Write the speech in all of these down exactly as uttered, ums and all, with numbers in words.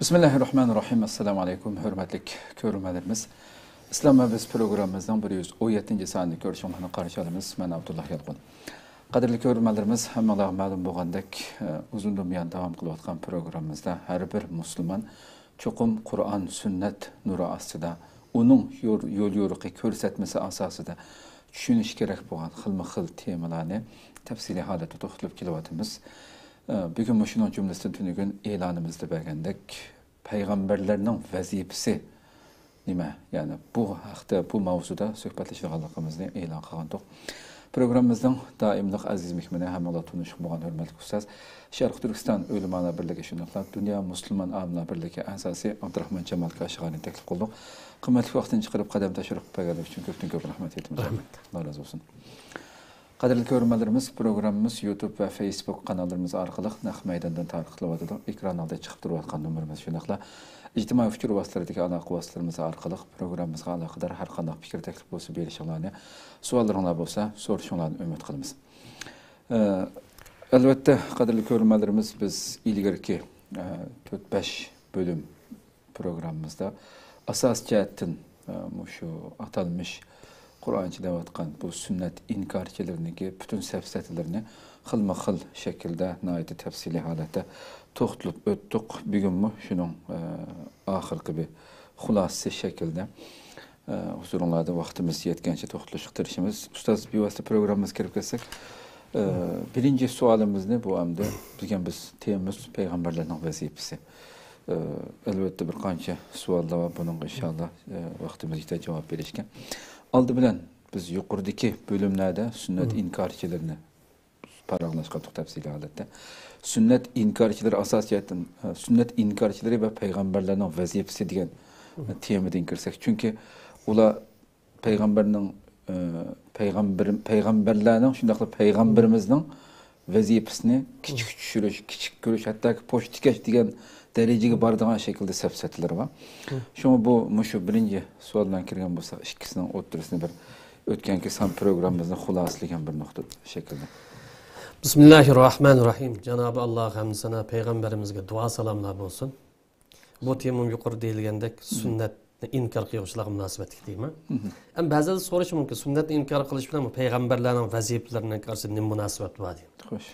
بىسمىللاھىررەھمانىررەھىم. ئەسسالامۇ ئەلەيكۇم، ھۆرمەتلىك كۆرۈرمەنلىرىمىز. ئىسلام ۋە بىز پروگراممىمىزنىڭ بىر يۈز ئون يەتتىنچى سانىنى كۆرۈشۈڭلارنى قارشى ئالىمىز. مەن ئابدۇللا يالقۇن. قەدىرلىك كۆرۈرمەنلىرىمىز، ھەممىڭلارغا مەلۇم بولغاندەك، ئۇزۇندىن بۇيان داۋام قىلىۋاتقان پروگراممىمىزدا ھەر بىر مۇسۇلمان چوقۇم قۇرئان، سۈننەت نۇرى ئاستىدا، ئۇنىڭ يول، يول يورۇقى، كۆرسەتمىسى ئاساسىدا چۈشىنىشى كېرەك بولغان خىلمۇ خىل تېمىلارنى تەپسىلىي ھالەتتە توختىلىپ كېلىۋاتىمىز. بۈگۈن مۇشۇنىڭ جۈملىسىدىن تۈنۈگۈن ئېلانىمىزدا بەرگەندەك، پەيغەمبەرلەرنىڭ ۋەزىپىسى نېمە؟ يەنى بۇ ھەقتە، بۇ ماۋزۇدا سۆھبەتلىشىدىغانلىقىمىزنى ئېلان قىلغانتۇق. پروگراممىمىزنىڭ دائىملىق ئەزىز مېھمىنى، ھەممىڭلار تونۇشلۇق بولغان ھۆرمەتلىك ئۇستاز، شەرقىي تۈركىستان ئۆلىمالار بىرلىكى، شۇنداقلا دۇنيا مۇسۇلمان ئالىملار بىرلىكى ئەزاسى ئابدۇراخمان جامال كاشىغانىنى تەكلىپ قىلدۇق. قىممەتلىك ۋاقتىنى چىقىرىپ، قەدەم تەشرىپ بەرگەنلىكى ئۈچۈن كۆپتىن كۆپ رەھمەت ئېيتىمىز. رەھمەت. ئاللا رازى بولسۇن. قەدىرلىك كۆرۈرمەنلىرىمىز، پروگراممىمىز يۇتۇب ۋە فېيسبۇك قاناللىرىمىز ئارقىلىق نەق مەيداندىن تارقىتىلىۋاتىدۇ. ئېكران ئالدىدا چىقىپ تۇرۇۋاتقان نومۇرىمىز، شۇنداقلا ئىجتىمائىي ئۇچۇر ۋاسىتىلىرىدىكى ئالاقە ۋاسىتىلىرىمىز ئارقىلىق پروگراممىمىزغا ئالاقىدار ھەر قانداق پىكىر، تەكلىپ بولسا بېرىشىڭلارنى، سوئاللىرىڭلار بولسا سورىشىڭلارنى ئۈمىد قىلىمىز. ئە، ئەلۋەتتە، قەدىرلىك كۆرۈرمەنلىرىمىز، بىز ئىلگىرىكى، ئە، تۆت، بەش بۆلۈم پروگراممىمىزدا ئاساسىي جەھەتتىن، ئە، مۇشۇ ئاتالمىش قۇرئانچى دەۋاتقان بۇ سۈننەت ئىنكارچىلىرىنىڭكى پۈتۈن سەپسەتىلىرىنى خىلمۇ خىل شەكىلدە ناھايىتى تەپسىلىي ھالەتتە توختىلىپ ئۆتتۇق. بۈگۈنمۇ شۇنىڭ، ئە، ئاخىرقى بىر خۇلاسىسى شەكلىدە، ئە، ھۇزۇرۇڭلاردا ۋاقتىمىز يەتكەنچە توختىلىشقا تىرىشىمىز. ئۇستاز، بىۋاسىتە پروگراممىمىزغا كىرىپ كەتسەك، ئە، بىرىنچى سوئالىمىزنى بۇ ئەمدى بىزگە بىز تېمىمىز پەيغەمبەرلەرنىڭ ۋەزىپىسى. ئە، ئەلۋەتتە بىر قانچە سوئاللار بار، بۇنىڭغا ئىنشاللا، ئە، ۋاقتىمىز يېتەر جاۋاب بېرىشكە. ئالدى بىلەن بىز يۇقىرىدىكى بۆلۈملەردە سۈننەت ئىنكارچىلىرىنى پاراڭلاشقانتۇق تەپسىلىي ھالەتتە. سۈننەت ئىنكارچىلىرى ئاساسىي جەھەتتىن، ئە، سۈننەت ئىنكارچىلىرى ۋە پەيغەمبەرلەرنىڭ ۋەزىپىسى دېگەن، ئە، تېمىدىن كىرسەك. چۈنكى ئۇلار پەيغەمبەرنىڭ، ئە، پەيغەمبىر-، پەيغەمبەرلەرنىڭ، شۇنداقلا پەيغەمبىرىمىزنىڭ ۋەزىپىسىنى كىچىك چۈشۈرۈش، كىچىك كۆرۈش، ھەتتاكى پوچتىكەش دېگەن دەرىجىگە بارىدىغان شەكىلدە سەپسەتىلىرى بار. شۇڭا بۇ، مۇشۇ بىرىنچى سوئال بىلەن كىرگەن بولساق، ئىككىسىنىڭ ئوتتۇرىسىنى بىر ئۆتكەنكى سان پروگراممىمىزنى خۇلاسىلىگەن بىر نۇقتا شەكلىدە. بىسمىللاھىررەھمانىررەھىم. جانابى ئاللاغا ھەمدۇ سانا، پەيغەمبىرىمىزگە دۇئا سالاملار بولسۇن. بۇ تېمىمۇ يۇقىرىدا دېيىلگەندەك سۈننەتنى ئىنكار قىلغۇچىلارغا مۇناسىۋەتلىك تېما. ئەمما بەزىلەر سورىشى مۇمكىن، سۈننەتنى ئىنكار قىلىش بىلەن بۇ پەيغەمبەرلەرنىڭ ۋەزىپىلىرىنىڭ ئارىسىدا نېمە مۇناسىۋەت بار دەيدۇ. خوش.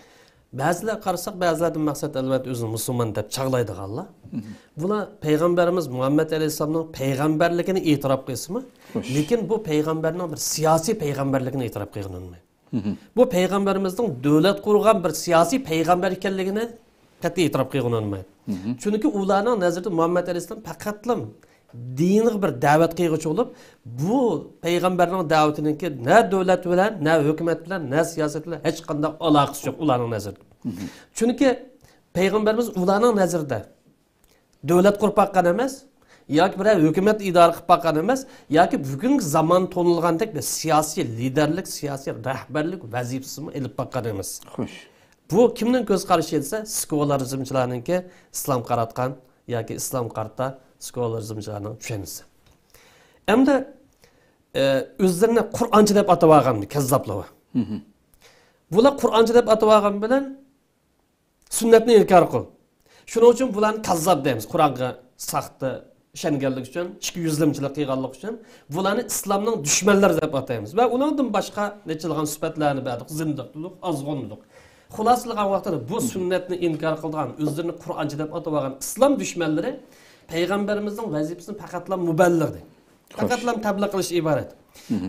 بەزىلەر قارىساق، بەزىلەردىن مەقسەت ئەلۋەتتە ئۆزىنى مۇسۇلمان دەپ چاغلايدىغانلار. بۇلار پەيغەمبىرىمىز مۇھەممەد ئەلەيھىسسالامنىڭ پەيغەمبەرلىكىنى ئېتىراپ قىلسىمۇ، خوش. لېكىن بۇ پەيغەمبەرنىڭ بىر سىياسىي پەيغەمبەرلىكىنى ئېتىراپ قىلغىنى ئۇنىمايدۇ. بۇ پەيغەمبىرىمىزنىڭ دۆلەت قۇرغان بىر سىياسىي پەيغەمبەر ئىكەنلىكىنى قەتئىي ئېتىراپ قىلغىلى ئۇنىمايدۇ. چۈنكى ئۇلارنىڭ نەزىرىدە مۇھەممەد ئەلەيھىسسالام پەقەتلا دىنىغا بىر دەۋەت قىلغۇچى بولۇپ، بۇ پەيغەمبەرنىڭ دەۋىتىنىڭكى نە دۆلەت بىلەن، نە ھۆكۈمەت بىلەن، نە سىياسەت بىلەن ھېچقانداق ئالاقىسى يوق ئۇلارنىڭ نەزىرىدە. چۈنكى پەيغەمبەرىمىز ئۇلارنىڭ نەزىرىدە دۆلەت قۇرۇپ باققان ئەمەس، ياكى بىرەر ھۆكۈمەت ئىدارە قىلىپ باققان ئەمەس، ياكى بۈگۈنكى زامان تونۇلغاندەك بىر سىياسىي لىدەرلىك، سىياسىي رەھبەرلىك ۋەزىپىسىمۇ ئېلىپ باققان ئەمەس. خوش. بۇ كىمنىڭ كۆز قارىشى دېسە، سېكۇلارىزمچىلارنىڭكى، ئىسلام قاراتقان ياكى ئىسلام قارىتا سېكۇلارىزمچىلارنىڭ چۈشەنچىسى. ئەمدى، ئە، ئۆزلىرىنى قۇرئانچى دەپ ئاتاۋالغان كەززاپلار بار. بۇلار قۇرئانچى دەپ ئاتاۋالغان بىلەن سۈننەتنى ئىنكار قىل. شۇنىڭ ئۈچۈن بۇلارنى كاززاب دەيمىز. قۇرئانغا ساختا ئىشەنگەنلىكى ئۈچۈن، ئىككى يۈزلىمىچىلىك قىلغانلىقى ئۈچۈن بۇلارنى ئىسلامنىڭ دۈشمەنلىرى دەپ ئاتايمىز. ۋە ئۇنىڭدىن باشقا نەچچىلىغان سۈپەتلەرنى بەردۇق. زىندىق دېدۇق، ئازغۇن دېدۇق. خۇلاسىلىغان ۋاقتىدا بۇ سۈننەتنى ئىنكار قىلىدىغان، ئۆزلىرىنى قۇرئانچى دەپ ئاتىۋالغان ئىسلام دۈشمەنلىرى پەيغەمبىرىمىزنىڭ ۋەزىپىسىنى پەقەتلا مۇبەللىغ دەيدۇ. خوش. پەقەتلا تەبلىغ قىلىش ئىبارەت.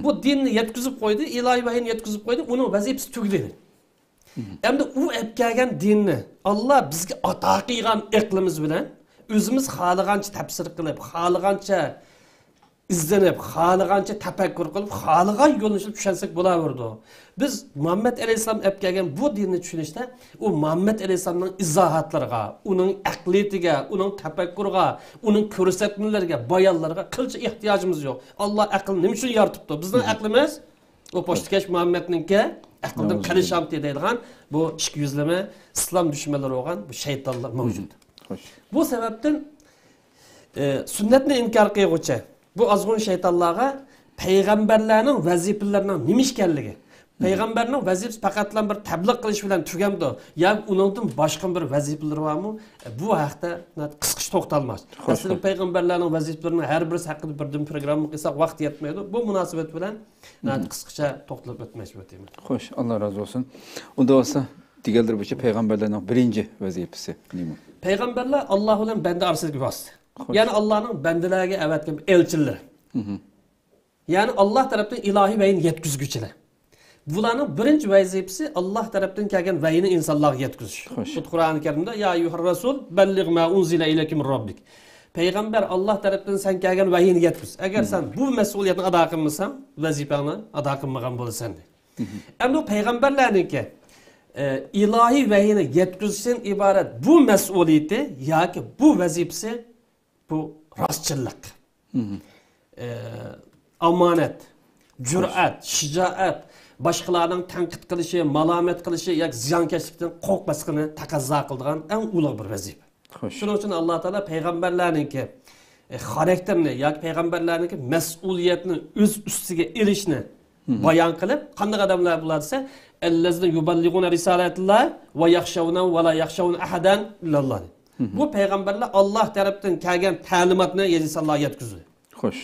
بۇ دىننى يەتكۈزۈپ قويدى، ئىلاھىي ۋەھىينى يەتكۈزۈپ قويدى، ئۇنىڭ ۋەزىپىسى تۈگىدى. ئەمدى ئۇ ئەپ كەلگەن دىننى، ئاللا بىزگە ئاتا قىلغان ئەقلىمىز بىلەن ئۆزىمىز خالىغانچە تەپسىر قىلىپ، خالىغانچە ئىزدىنىپ، خالىغانچە تەپەككۇر قىلىپ، خالىغان يۆنىلىشتە چۈشەنسەك بولاۋېرىدۇ. بىز مۇھەممەد ئەلەيھىسسالام ئەپ كەلگەن بۇ دىننى چۈشىنىشتە، ئۇ مۇھەممەد ئەلەيھىسسالامنىڭ ئىزاھاتلىرىغا، ئۇنىڭ ئەقلىيىتىگە، ئۇنىڭ تەپەككۇرىغا، ئۇنىڭ كۆرسەتمىلىرىگە، بايانلىرىغا قىلچە ئېھتىياجىمىز يوق. ئاللا ئەقىلنى نېمە ئۈچۈن يارىتىپتۇ؟ بىزنىڭ ئەقلىمىز ئۇ پوچتىكەش مۇھەممەدنىڭكى ئەقلىدىن قېلىشامتى دەيدىغان بۇ ئىككى يۈزلىمە ئىسلام دۈشمەنلىرى بولغان بۇ شەيتانلار مەۋجۇت. خوش. بۇ سەۋەبتىن، ئە، سۈننەتنى ئىنكار قىلغۇچى بۇ ئازغۇن شەيتانلارغا پەيغەمبەرلەرنىڭ ۋەزىپىلىرىنىڭ نېمە ئىكەنلىكى، پەيغەمبەرنىڭ ۋەزىپىسى پەقەتلا بىر تەبلىغ قىلىش بىلەن تۈگەمدۇ؟ ياكى ئۇنىڭدىن باشقا بىر ۋەزىپىلىرى بارمۇ؟ بۇ ھەقتە قىسقىچە توختالماقچى. ئەسلىدە پەيغەمبەرلەرنىڭ ۋەزىپىلىرىنىڭ ھەر بىرسى ھەققىدە بىردىن پروگرامما قىلساق ۋاقىت يەتمەيدۇ. بۇ مۇناسىۋەت بىلەن قىسقىچە توختىلىپ ئۆتمەكچى بولدۇم. خوش، ئاللا رازى بولسۇن. ئۇندا بولسا دېگەنلىرى بويىچە پەيغەمبەرلەرنىڭ بىرىنچى ۋەزىپىسى نېمە؟ پەيغەمبەرلەر ئاللا بىلەن بەندە ئارىسىدىكى ۋاسىتە. يەنى ئاللانىڭ بەندىلەرگە ئەۋەتكەن ئەلچىلىرى. يەنى ئاللا تەرەپتىن ئىلاھىي ۋەھىينى يەتكۈزگۈچىلەر. بۇلارنىڭ بىرىنچى ۋەزىپىسى ئاللا تەرەپتىن كەلگەن ۋەھىينى ئىنسانلارغا يەتكۈزۈش. خۇددى قۇرئانى كەرىمدە يا ئەييۇھەر رەسۇل بەللىغ ما ئۇنزىلە ئىلەيكە مىن رەببىك. پەيغەمبەر، ئاللا تەرەپتىن سەن كەلگەن ۋەھىينى يەتكۈز. ئەگەر سەن بۇ مەسئۇلىيەتنى ئادا قىلمىساڭ، ۋەزىپەڭنى ئادا قىلمىغان بولىسەن دەيدۇ. ئەمدى پەيغەمبەرلەرنىڭكى ئە، ئىلاھىي ۋەھىينى يەتكۈزۈشتىن ئىبارەت بۇ مەسئۇلىيىتى ياكى بۇ ۋەزىپىسى، بۇ راستچىللىق، ئە، ئامانەت، جۈرئەت، شىجائەت، باشقىلارنىڭ تەنقىد قىلىشى، مالامەت قىلىشى ياكى زىيانكەشلىكتىن قورقماسلىقىنى تەقەززا قىلىدىغان ئەڭ ئۇلۇغ بىر ۋەزىپە. شۇنىڭ ئۈچۈن ئاللا تائالا پەيغەمبەرلەرنىڭكى، ئە، خاراكتېرىنى ياكى پەيغەمبەرلەرنىڭكى مەسئۇلىيەتنى ئۆز ئۈستىگە ئېلىشنى بايان قىلىپ، قانداق ئادەملەر بۇلار دېسە، ئەللەزىنە يۇبەللىغۇنە رىسالەتىللا ۋە يەخشەۋنە ۋە لا يەخشەۋنە ئەھەدەن ئىللاللا. بۇ پەيغەمبەرلەر ئاللا تەرەپتىن كەلگەن تەلىماتنى ئىنسانلارغا يەتكۈزىدۇ. خوش.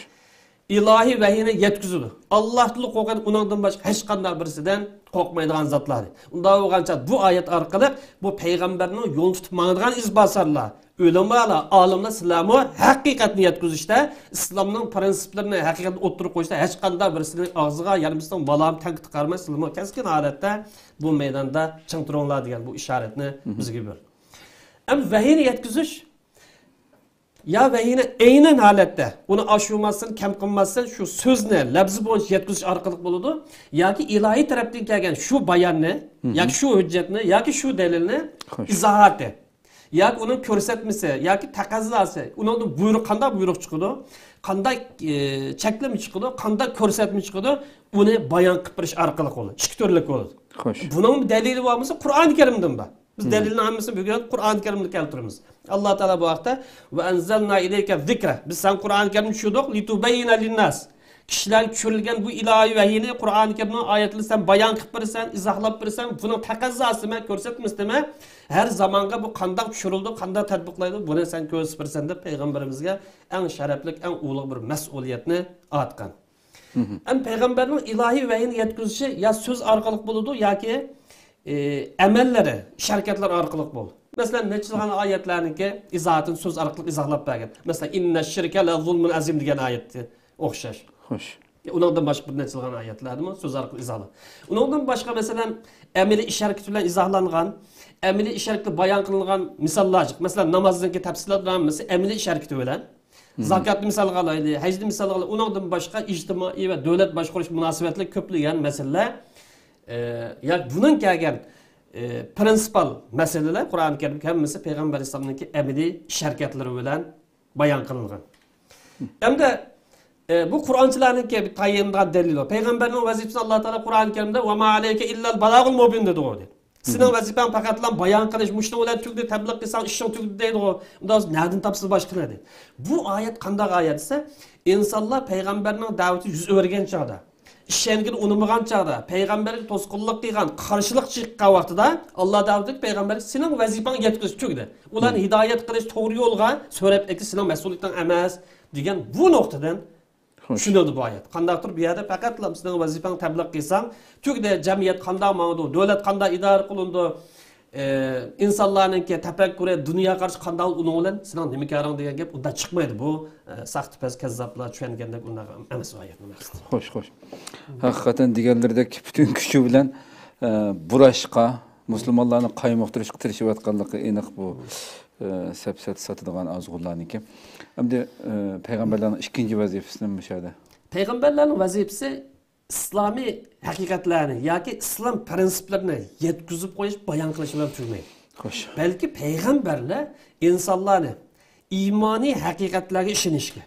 ئىلاھىي ۋەھىينى يەتكۈزىدۇ. ئاللاھتىنلا قورقىدۇ، ئۇنىڭدىن باشقا ھېچقانداق بىرسىدىن قورقمايدىغان زاتلار. ئۇنداق بولغانچە بۇ ئايەت ئارقىلىق بۇ پەيغەمبەرنىڭ يولىنى تۇتۇپ ماڭىدىغان ئىزباسارلار، ئۆلىمالار، ئالىملار، سىلەرمۇ ھەقىقەتنى يەتكۈزۈشتە، ئىسلامنىڭ پرىنسىپلىرىنى ھەقىقەتنى ئوتتۇرىغا قويۇشتا ھېچقانداق بىرسىنىڭ ئاغزىغا يارىمىسىنىڭ بالام تەنقىد قارىماي، سىلەرمۇ كەسكىن ھالەتتە بۇ مەيداندا چىڭ تۇرۇڭلار دېگەن بۇ ئىشارەتنى بىزگە بېرىدۇ. ئەمما ۋەھىينى يەتكۈزۈش يا ۋەھىينى ئەينەن ھالەتتە، ئۇنى ئاشۇرماستىن، كەم قىلماستىن، شۇ سۆزنى لەپزى بويىچە يەتكۈزۈش ئارقىلىق بولىدۇ، ياكى ئىلاھىي تەرەپتىن كەلگەن شۇ باياننى، ياكى شۇ ھۆججەتنى، ياكى شۇ دەلىلنى ئىزاھاتى، ياكى ئۇنىڭ كۆرسەتمىسى، ياكى تەقەززاسى، ئۇنىڭدىن بۇيرۇق، قانداق بۇيرۇق چىقىدۇ، قانداق، ئى، چەكلىمە چىقىدۇ، قانداق كۆرسەتمە چىقىدۇ، ئۇنى بايان قىلىپ بېرىش ئارقىلىق بولىدۇ. ئىككى تۈرلۈك بولىدۇ. خوش. بۇنىڭ دەلىلى بولمىسا، قۇرئانى كەرىمدىن بار. بىز دەلىلنىڭ ھەممىسىنى بۈگۈن قۇرئانى كەرىمدە كەلتۈرىمىز. ئاللا تائالا بۇ ھەقتە، ۋە ئەنزەلنا ئىلەيكە زىكرە. بىز سەن قۇرئانى كەرىمنى چۈشۈردۇق، لىتۇبەييىنە لىنناس. كىشىلەرگە چۈشۈرۈلگەن بۇ ئىلاھىي ۋەھىينى، قۇرئانى كەرىمنىڭ ئايەتلىرىنى سەن بايان قىلىپ بېرىسەن، ئىزاھلاپ بېرىسەن، بۇنىڭ تەقەززاسى نېمە، كۆرسەتمىسى نېمە، ھەر زامانغا بۇ قانداق چۈشۈرۈلىدۇ، قانداق تەتبىقلايدۇ، بۇنى سەن كۆرسىتىپ بېرىسەن دەپ پەيغەمبىرىمىزگە ئەڭ شەرەپلىك، ئەڭ ئۇلۇغ بىر مەسئۇلىيەتنى ئارتقان. ئەمما پەيغەمبەرنىڭ ئىلاھىي ۋەھىينى يەتكۈزۈشى يا سۆز ئارقىلىق بولىدۇ ياكى، ئى، ئەمەللىرى، ئىش-ھەرىكەتلەر ئارقىلىق بولىدۇ. مەسىلەن، نەچچىلىغان ئايەتلەرنىڭكى ئىزاھاتىنى سۆز ئارقىلىق ئىزاھلاپ بەرگەن. مەسىلەن، ئىننە شىركە لە زۇلمۇن ئەزىم دېگەن ئايەتكە ئوخشاش. خوش. ئۇنىڭدىن باشقا بىر نەچچىلىغان ئايەتلەردىمۇ سۆز ئارقىلىق ئىزاھلاپ. ئۇنىڭدىن باشقا، مەسىلەن، ئەمەلىي ئىش-ھەرىكىتى بىلەن ئىزاھلانغان، ئەمەلىي ئىش-ھەرىكىتى بايان قىلىنغان مىساللار، مەسىلەن، نامازنىڭكى تەپسىلاتنامىسى ئەمەلىي ئىش-ھەرىكىتى بىلەن، زاكاتنى مىسالغا ئالايلى، ھەجنى مىسالغا ئالايلى، ئۇنىڭدىن باشقا ئىجتىمائىي ۋە دۆلەت باشقۇرۇش مۇناسىۋەتلىك كۆپلىگەن مەسىلىلەر، ئە، ياكى بۇنىڭ كەلگەن، ئە، پرىنسىپال مەسىلىلەر قۇرئانى كەرىمدىكى ھەممىسى پەيغەمبەر ئەلەيھىسسالامنىڭكى ئەمەلىي ئىش ھەرىكەتلىرى بىلەن بايان قىلىنغان. ئەمدى، ئە، بۇ قۇرئانچىلارنىڭكى بىر تايىنىدىغان دەلىلى. پەيغەمبەرنىڭ ۋەزىپىسىنى ئاللا تائالا قۇرئانى كەرىمدە ۋە ما ئەلەيكە ئىللەل بالاغۇل مۇبىن دېدىغۇ، دېدى. سېنىڭ ۋەزىپەڭ پەقەتلا بايان قىلىش، مۇشۇنىڭ بىلەن تۈگىدى، تەبلىغ قىلساڭ ئىشىڭ تۈگىدى دەيدىغۇ. ئۇندا نەدىن تاپسىز باشقىنى دەيدۇ. بۇ ئايەت قانداق ئايەت دېسە، ئىنسانلار پەيغەمبەرنىڭ دەۋىتى يۈز ئۆرۈگەن چاغدا، ئىشەنگىنى ئۇنىمىغان چاغدا، پەيغەمبەرگە توسقۇنلۇق قىلغان، قارشىلىق چىققان ۋاقتىدا، ئاللا دەۋىتىدىكى پەيغەمبەرگە سېنىڭ ۋەزىپەڭ يەتكۈزۈش تۈگىدى. ئۇلارنى ھىدايەت قىلىش، توغرا يولغا سۆرەپ ئەكىش سېنىڭ مەسئۇلىيىتىڭ ئەمەس، دېگەن بۇ نۇقتىدىن چۈشىنىلىدۇ بۇ ئايەت. قانداقتۇر بۇ يەردە پەقەتلا سېنىڭ ۋەزىپەڭ تەبلىغ قىلساڭ تۈگىدى، جەمئىيەت قانداق ماڭىدۇ، دۆلەت قانداق ئىدارە قىلىنىدۇ، ئى، ئىنسانلارنىڭكى تەپەككۇرى، دۇنيا قارىشى قانداق، ئۇنىڭ بىلەن سېنىڭ نېمە كارىڭ دېگەن گەپ ئۇنداق چىقمايدۇ. بۇ، ئى، ساختىپەز، كەززاپلار چۈشەنگەندەك ئۇنداق ئەمەس ئۇ ئايەتنىڭ مەقسىتى. خوش، خوش. ھەقىقەتەن دېگەنلىرىدەك پۈتۈن كۈچى بىلەن، ئى، بۇراشقا، مۇسۇلمانلارنى قايمۇقتۇرۇشقا تىرىشىۋاتقانلىقى ئېنىق بۇ، ئى، سەپسەتە ساتىدىغان ئازغۇنلارنىڭكى. ئەمدى، ئى، پەيغەمبەرلەرنىڭ ئىككىنچى ۋەزىپىسىنى مۇشۇ يەردە. پەيغەمبەرلەرنىڭ ۋەزىپىسى ئىسلامىي ھەقىقەتلەرنى ياكى ئىسلام پرىنسىپلىرىنى يەتكۈزۈپ قويۇش، بايان قىلىش بىلەن تۈگىمەيدۇ. خوش. بەلكى پەيغەمبەرلەر ئىنسانلارنى ئىمانىي ھەقىقەتلەرگە ئىشىنىشكە،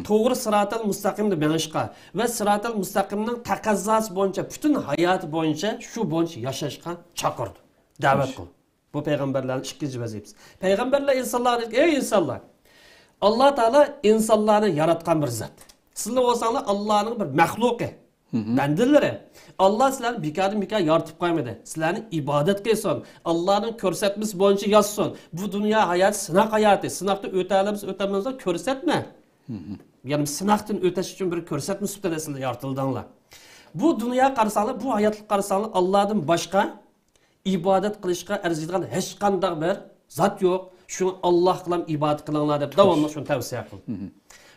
توغرا سىراتەل مۇستەقىمدا مېڭىشقا ۋە سىراتەل مۇستەقىمنىڭ تەقەززاسى بويىچە پۈتۈن ھاياتى بويىچە شۇ بويىچە ياشاشقا چاقىرىدۇ، دەۋەت قىلىدۇ. بۇ پەيغەمبەرلەرنىڭ ئىككىنچى ۋەزىپىسى. پەيغەمبەرلەر ئىنسانلارغا دېدى، ئەي ئىنسانلار! ئاللا تائالا ئىنسانلارنى ياراتقان بىر زات. سىلەر بولساڭلار ئاللانىڭ بىر مەخلۇقى. بەندىلىرى. ئاللا سىلەرنى بىكاردىن بىكار يارىتىپ قويمىدى. سىلەرنى ئىبادەت قىلسۇن. ئاللانىڭ كۆرسەتمىسى بويىچە ياشىسۇن. بۇ دۇنيا ھاياتى سىناق ھاياتى. سىناقتىن ئۆتەلەمسە، ئۆتەلمەمسە كۆرسەتمە. يەنى سىناقتىن ئۆتۈش ئۈچۈن بىر كۆرسەتمە سۈپىتىدە سىلەر يارىتىلدىڭلار. بۇ دۇنياغا قارىساڭلار، بۇ ھاياتلىققا قارىساڭلار، ئاللادىن باشقا ئىبادەت قىلىشقا ئەرزىيدىغان ھېچقانداق بىر زات يوق. شۇڭا ئاللاھقىلا ئىبادەت قىلىڭلار دەپ داۋاملىق شۇنى تەۋسىيە قىلدى.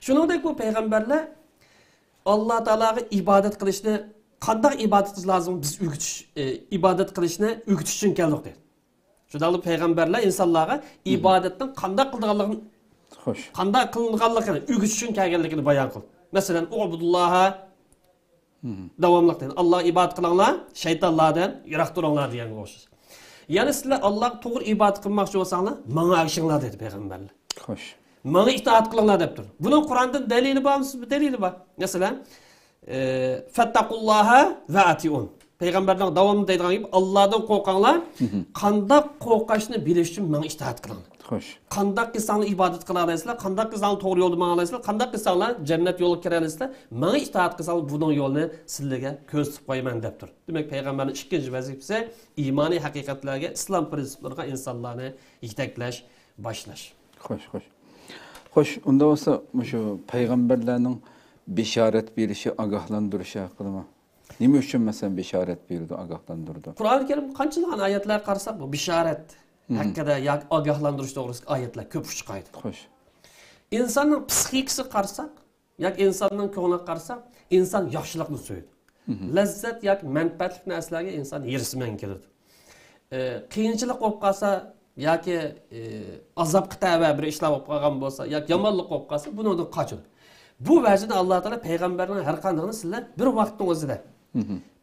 شۇنىڭدەك بۇ پەيغەمبەرلەر ئاللا تائالاغا ئىبادەت قىلىشنى، قانداق ئىبادەت قىلىش لازىم، بىز ئۆگىتىش، ئى، ئىبادەت قىلىشنى ئۆگىتىش ئۈچۈن كەلدۇق دېدى. شۇنداقلا پەيغەمبەرلەر ئىنسانلارغا ئىبادەتنىڭ قانداق قىلىدىغانلىقىنى، قانداق قىلىنىدىغانلىقىنى ئۆگىتىش ئۈچۈن كەلگەنلىكىنى بايان قىلدى. مەسىلەن، ئۇبۇدۇللاھا، داۋاملىق دەيدۇ. ئاللاغا ئىبادەت قىلىڭلار، شەيتانلاردىن يىراق تۇرۇڭلار دېگەنگە ئوخشاش. يەنى سىلەر ئاللاغا توغرا ئىبادەت قىلماقچى بولساڭلار، ماڭا ئەگىشىڭلار دېدى پەيغەمبەرلەر. خوش. ماڭا ئىتائەت قىلىڭلار دەپ تۇرىدۇ. بۇنىڭ قۇرئاندىن دەلىلى بارمۇ؟ سىز بىر دەلىلى بار. مەسىلەن، ئى، فەتتەقۇللاھە ۋە ئەتىئۇن. پەيغەمبەرنىڭ داۋامىدا دەيدىغان گېپى، ئاللادىن قورقۇڭلار، قانداق قورقۇشنى بىلىش ئۈچۈن ماڭا ئىتائەت قىلىڭلار. خوش. قانداق قىلساڭلار ئىبادەت قىلالايسىلەر، قانداق قىلساڭلار توغرا يولدا ماڭالايسىلەر، قانداق قىلساڭلار جەننەت يولىغا كىرەلەيسىلەر، ماڭا ئىتائەت قىلساڭلار بۇنىڭ يولىنى سىلەرگە كۆرسىتىپ قويىمەن دەپ تۇر. دېمەك، پەيغەمبەرنىڭ ئىككىنچى ۋەزىپىسى ئىمانىي ھەقىقەتلەرگە، ئىسلام پىرىنسىپلىرىغا ئىنسانلارنى يېتەكلەش، باشلاش. خوش، خوش. خوش، ئۇنداق بولسا مۇشۇ پەيغەمبەرلەرنىڭ بېشارەت بېرىشى، ئاگاھلاندۇرۇشى ھەققىدىمۇ؟ نېمە ئۈچۈن، مەسىلەن، بېشارەت بېرىدۇ، ئاگاھلاندۇرىدۇ؟ قۇرئان كەرىم قانچىلىغان ئايەتلەرگە قارىساق، بۇ بېشارەت ھەققىدە ياكى ئاگاھلاندۇرۇش توغرىسىدىكى ئايەتلەر كۆپ ئۇچرايدۇ. خوش. ئىنساننىڭ پسىخىكىسىغا قارىساق ياكى ئىنساننىڭ كۆڭلىگە قارىساق، ئىنسان ياخشىلىقنى سۆيىدۇ. لەززەت ياكى مەنپەئەتلىك نەرسىلەرگە ئىنسان ھېرىسمەن كېلىدۇ. ئى، قىيىنچىلىق بولۇپ قالسا ياكى، ئى، ئازابقا تەۋە بىر ئىشلار بولۇپ قالغان بولسا ياكى يامانلىق بولۇپ قالسا، بۇنىڭدىن قاچىدۇ. بۇ ۋەجىدىن ئاللا تائالا پەيغەمبەرنىڭ ھەر قاندىقىنى سىلەر بىر ۋاقىتنىڭ ئۆزىدە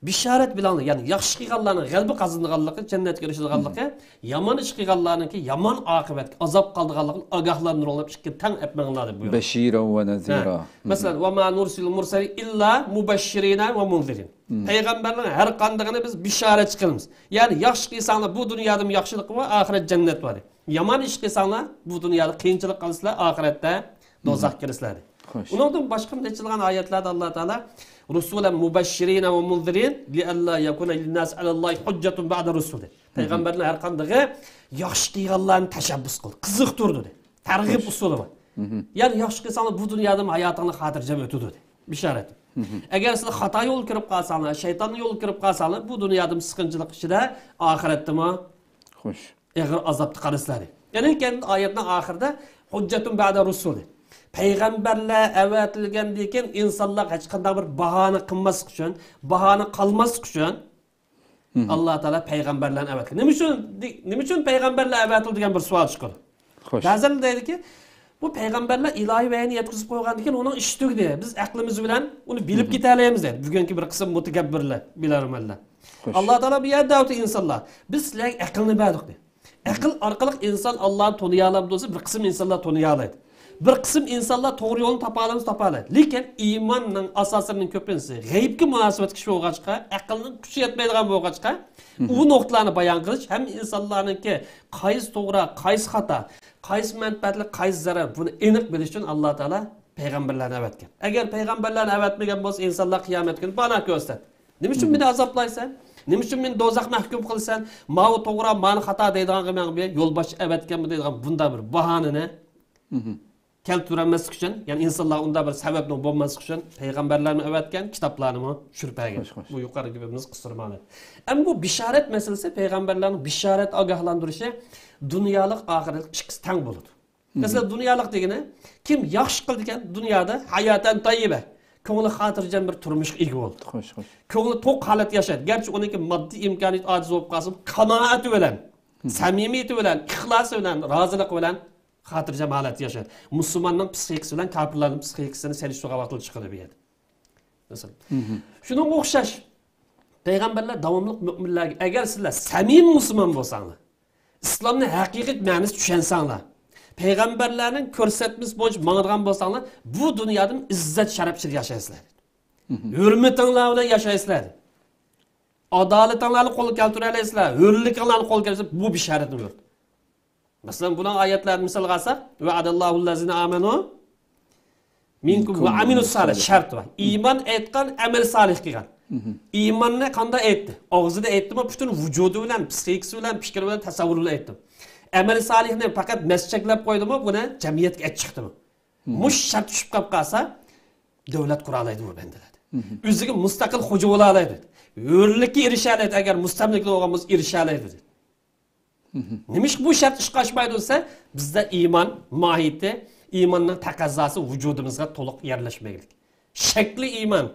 بېشارەت بىلەڭلار، يەنى ياخشى قىلغانلارنىڭ غەلىبە قازىنىدىغانلىقى، جەننەتكە ئېرىشىدىغانلىقى، يامان ئىش قىلغانلارنىڭكى يامان ئاقىۋەتكە، ئازاب قالىدىغانلىقىنى ئاگاھلاندۇرۇڭلار، ئىككىنى تەڭ ئەپ مېڭىڭلار دەپ بۇيرۇدى. بەشىرەن ۋە نەزىرا. ھە. مەسىلەن، ۋە ما نۇرسىلۇل مۇرسەلىنە ئىللا مۇبەششىرىنە ۋە مۇنزىرىن. پەيغەمبەرنىڭ ھەر قاندىقىنى بىز بېشارەتچى قىلىمىز. يەنى ياخشى قىلساڭلار بۇ دۇنيادىمۇ ياخشىلىق بار، ئاخىرەت جەننەت بار. يامان ئىش قىلساڭلار بۇ دۇنيادا قىيىنچىلىق قالىسىلەر، ئاخىرەتتە دوزاخقا كىرىسىلەر. خوش. ئۇنىڭدىن باشقا نەچچىلىغان ئايەتلەردە ئاللا تائالا رۇسۇلەن مۇبەششىرىنە ۋە مۇنزىرىن لىئەللا يەكۇنە لىنناسى ئەلەللاھى ھۇججەتۇن بەئدە رۇسۇلى. پەيغەمبەرلەر ھەر قاندىقى ياخشى قىلغانلارنى تەشەببۇس قىلدى، قىزىقتۇردى دېدى. تەرغىب ئۇسۇلى بار. يەنى ياخشى قىلساڭلار بۇ دۇنيادىمۇ ھاياتىڭلار خاتىرجەم ئۆتىدۇ دېدى. بېشارەت. ئەگەر سىلەر خاتا يولغا كىرىپ قالساڭلار، شەيتاننىڭ يولىغا كىرىپ قالساڭلار، بۇ دۇنيادىمۇ سىقىنچىلىق ئىچىدە، ئاخىرەتتىمۇ خوش. ئېغىر ئازابتا قالىسىلەر دېدى. يەنى كەينىدىكى ئايەتنىڭ ئاخىرىدا ھۇججەتۇن بەئدە رۇسۇلى. پەيغەمبەرلەر ئەۋەتىلگەندىن كېيىن ئىنسانلارغا ھېچقانداق بىر باھانە قىلماسلىق ئۈچۈن، باھانە قالماسلىق ئۈچۈن ئاللا تائالا پەيغەمبەرلەرنى ئەۋەتكەن. نېمە ئۈچۈن، نېمە ئۈچۈن پەيغەمبەرلەر ئەۋەتىلدى دېگەن بىر سوئال چىقىدۇ. خوش. بەزىلەر دەيدۇكى، بۇ پەيغەمبەرلەر ئىلاھىي ۋەھىينى يەتكۈزۈپ قويغاندىن كېيىن ئۇنىڭ ئىشى تۈگىدى. بىز ئەقلىمىز بىلەن ئۇنى بىلىپ كېتەلەيمىز دەيدۇ. بۈگۈنكى بىر قىسىم مۇتەكەببىرلەر، بىلەرمەنلەر. خوش. ئاللا تائالا بۇ يەردە دەۋاتىدۇ ئىنسانلار. بىز سىلەرگە ئەقىلنى بەردۇق دەيدۇ. ئەقىل ئارقىلىق ئىنسان ئاللانى تونۇيالامدۇ دېسە، بىر قىسىم ئىنسانلار تونۇيالايدۇ. بىر قىسىم ئىنسانلار توغرا يولنى تاپالامدۇ؟ تاپالايدۇ. لېكىن ئىماننىڭ ئاساسلىرىنىڭ كۆپىنچىسى، غەيىبكە مۇناسىۋەتلىك ئىش بولغاچقا، ئەقىلنىڭ كۈچى يەتمەيدىغان بولغاچقا، ئۇ نۇقتىلارنى بايان قىلىش، ھەممە ئىنسانلارنىڭكى قايسى توغرا، قايسى خاتا، قايسى مەنپەئەتلىك، قايسى زەرەر، بۇنى ئېنىق بىلىش ئۈچۈن ئاللا تائالا پەيغەمبەرلەرنى ئەۋەتكەن. ئەگەر پەيغەمبەرلەرنى ئەۋەتمىگەن بولسا، ئىنسانلار قىيامەت كۈنى بانا كۆرسەت. نېمە ئۈچۈن مېنى ئازابلايسەن؟ نېمە ئۈچۈن مېنى دوزاخ مەھكۇم قىلىسەن؟ ماۋۇ توغرا، مانا خاتا دەيدىغانغا مەن بىر يولباشچى ئەۋەتكەنمەن دەيدىغان بۇنداق بىر باھانىنى كەلتۈرەلمەسلىك ئۈچۈن، يەنى ئىنسانلارغا ئۇنداق بىر سەۋەبنىڭ بولماسلىقى ئۈچۈن پەيغەمبەرلەرنى ئەۋەتكەن، كىتابلارنىمۇ چۈشۈرۈپ بەرگەن. خوش، خوش. بۇ يۇقىرىقى گېپىمىزنى قىستۇرمايلى. ئەمما بۇ بېشارەت مەسىلىسى، پەيغەمبەرلەرنىڭ بېشارەت، ئاگاھلاندۇرۇشى دۇنيالىق، ئاخىرەتلىك ئىككىسى تەڭ بولىدۇ. مەسىلەن، دۇنيالىق دېگىنى، كىم ياخشى قىلىدىكەن دۇنيادا، ھاياتەن تەييىبە، كۆڭلى خاتىرجەم بىر تۇرمۇشقا ئىگە بولىدۇ. خوش، خوش. كۆڭلى توق ھالەتتە ياشايدۇ. گەرچە ئۇنىڭكى ماددىي ئىمكانىيىتى ئاجىز بولۇپ قالسىمۇ، قانائىتى بىلەن، سەمىمىيىتى بىلەن، ئىخلاسى بىلەن، رازىلىقى بىلەن خاتىرجەم ھالەتتە ياشايدۇ. مۇسۇلماننىڭ پسىخىكىسى بىلەن كاپىرلارنىڭ پسىخىكىسىنى سېلىشتۇرغان ۋاقىتتا چىقىدۇ بۇ يەردە. مەسىلەن. شۇنىڭغا ئوخشاش، پەيغەمبەرلەر داۋاملىق مۆمىنلەرگە، ئەگەر سىلەر سەمىمىي مۇسۇلمان بولساڭلار، ئىسلامنى ھەقىقىي مەنىسى چۈشەنسەڭلار، پەيغەمبەرلەرنىڭ كۆرسەتمىسى بويىچە ماڭىدىغان بولساڭلار، بۇ دۇنيادىمۇ ئىززەت شەرەپ ئىچىدە ياشايسىلەر. ھۆرمىتىڭلار بىلەن ياشايسىلەر. ئادالىتىڭلارنى قولغا كەلتۈرەلەيسىلەر، ھۆرلۈكۈڭلارنى قولغا كەلتۈرسە، بۇ بېشارەتنى بېرىدۇ. مەسىلەن، بۇنىڭ ئايەتلەرنى مىسالغا ئالساق، ۋەئەدەللاھۇللەزىنە ئامەنۇ مىنكۇم ۋە ئامىلۇس سالىھ شەرتى بار. ئىمان ئېيتقان، ئەمەل سالىھ قىلغان. ئىماننى قانداق ئېيتتى؟ ئاغزىدا ئېيتتىمۇ، پۈتۈن ۋۇجۇدى بىلەن، پسىخىكىسى بىلەن، پىكرى بىلەن، تەسەۋۋۇرى بىلەن ئېيتتى. ئەمەل سالىھنى پەقەت مەسچەكلەپ قويدىمۇ، بۇنى جەمئىيەتكە ئېچىپ چىقتىمۇ؟ مۇشۇ شەرت چۈشۈپ قاپ قالسا، دۆلەت قۇرالايدۇ بۇ بەندىلەر. ئۆزىگە مۇستەقىل خوجا بولالايدۇ. ھۆرلۈككە ئېرىشەلەيدۇ، ئەگەر مۇستەملىكە بولغان بولسا، ئېرىشەلەيدۇ. نېمىشقا بۇ شەرت ئىشقا ئاشمايدۇ دېسە، بىزدە ئىمان ماھىيىتى، ئىماننىڭ تەقەززاسى ۋۇجۇدىمىزغا تولۇق يەرلەشمىگەنلىك. شەكلى ئىمان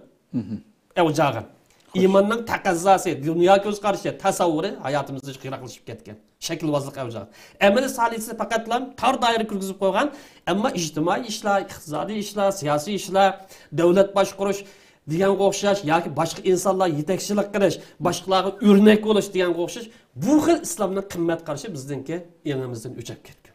ئەۋج ئالغان. ئىماننىڭ تەقەززاسى، دۇنيا كۆز قارىشى، تەسەۋۋۇرى ھاياتىمىزدا يىراقلىشىپ كەتكەن. شەكىلۋازلىق ئەۋج ئالغان. ئەمەل سالىھىسى پەقەتلا تار دائىرە كىرگۈزۈپ قويغان، ئەمما ئىجتىمائىي ئىشلار، ئىقتىسادىي ئىشلار، سىياسىي ئىشلار، دۆلەت باشقۇرۇش دېگەنگە ئوخشاش ياكى باشقا ئىنسانلار يېتەكچىلىك قىلىش، باشقىلارغا ئۆرنەك بولۇش دېگەنگە ئوخشاش بۇ خىل ئىسلامنىڭ قىممەت قارىشى بىزنىڭكى ئېڭىمىزدىن ئۆچۈپ كەتكەن.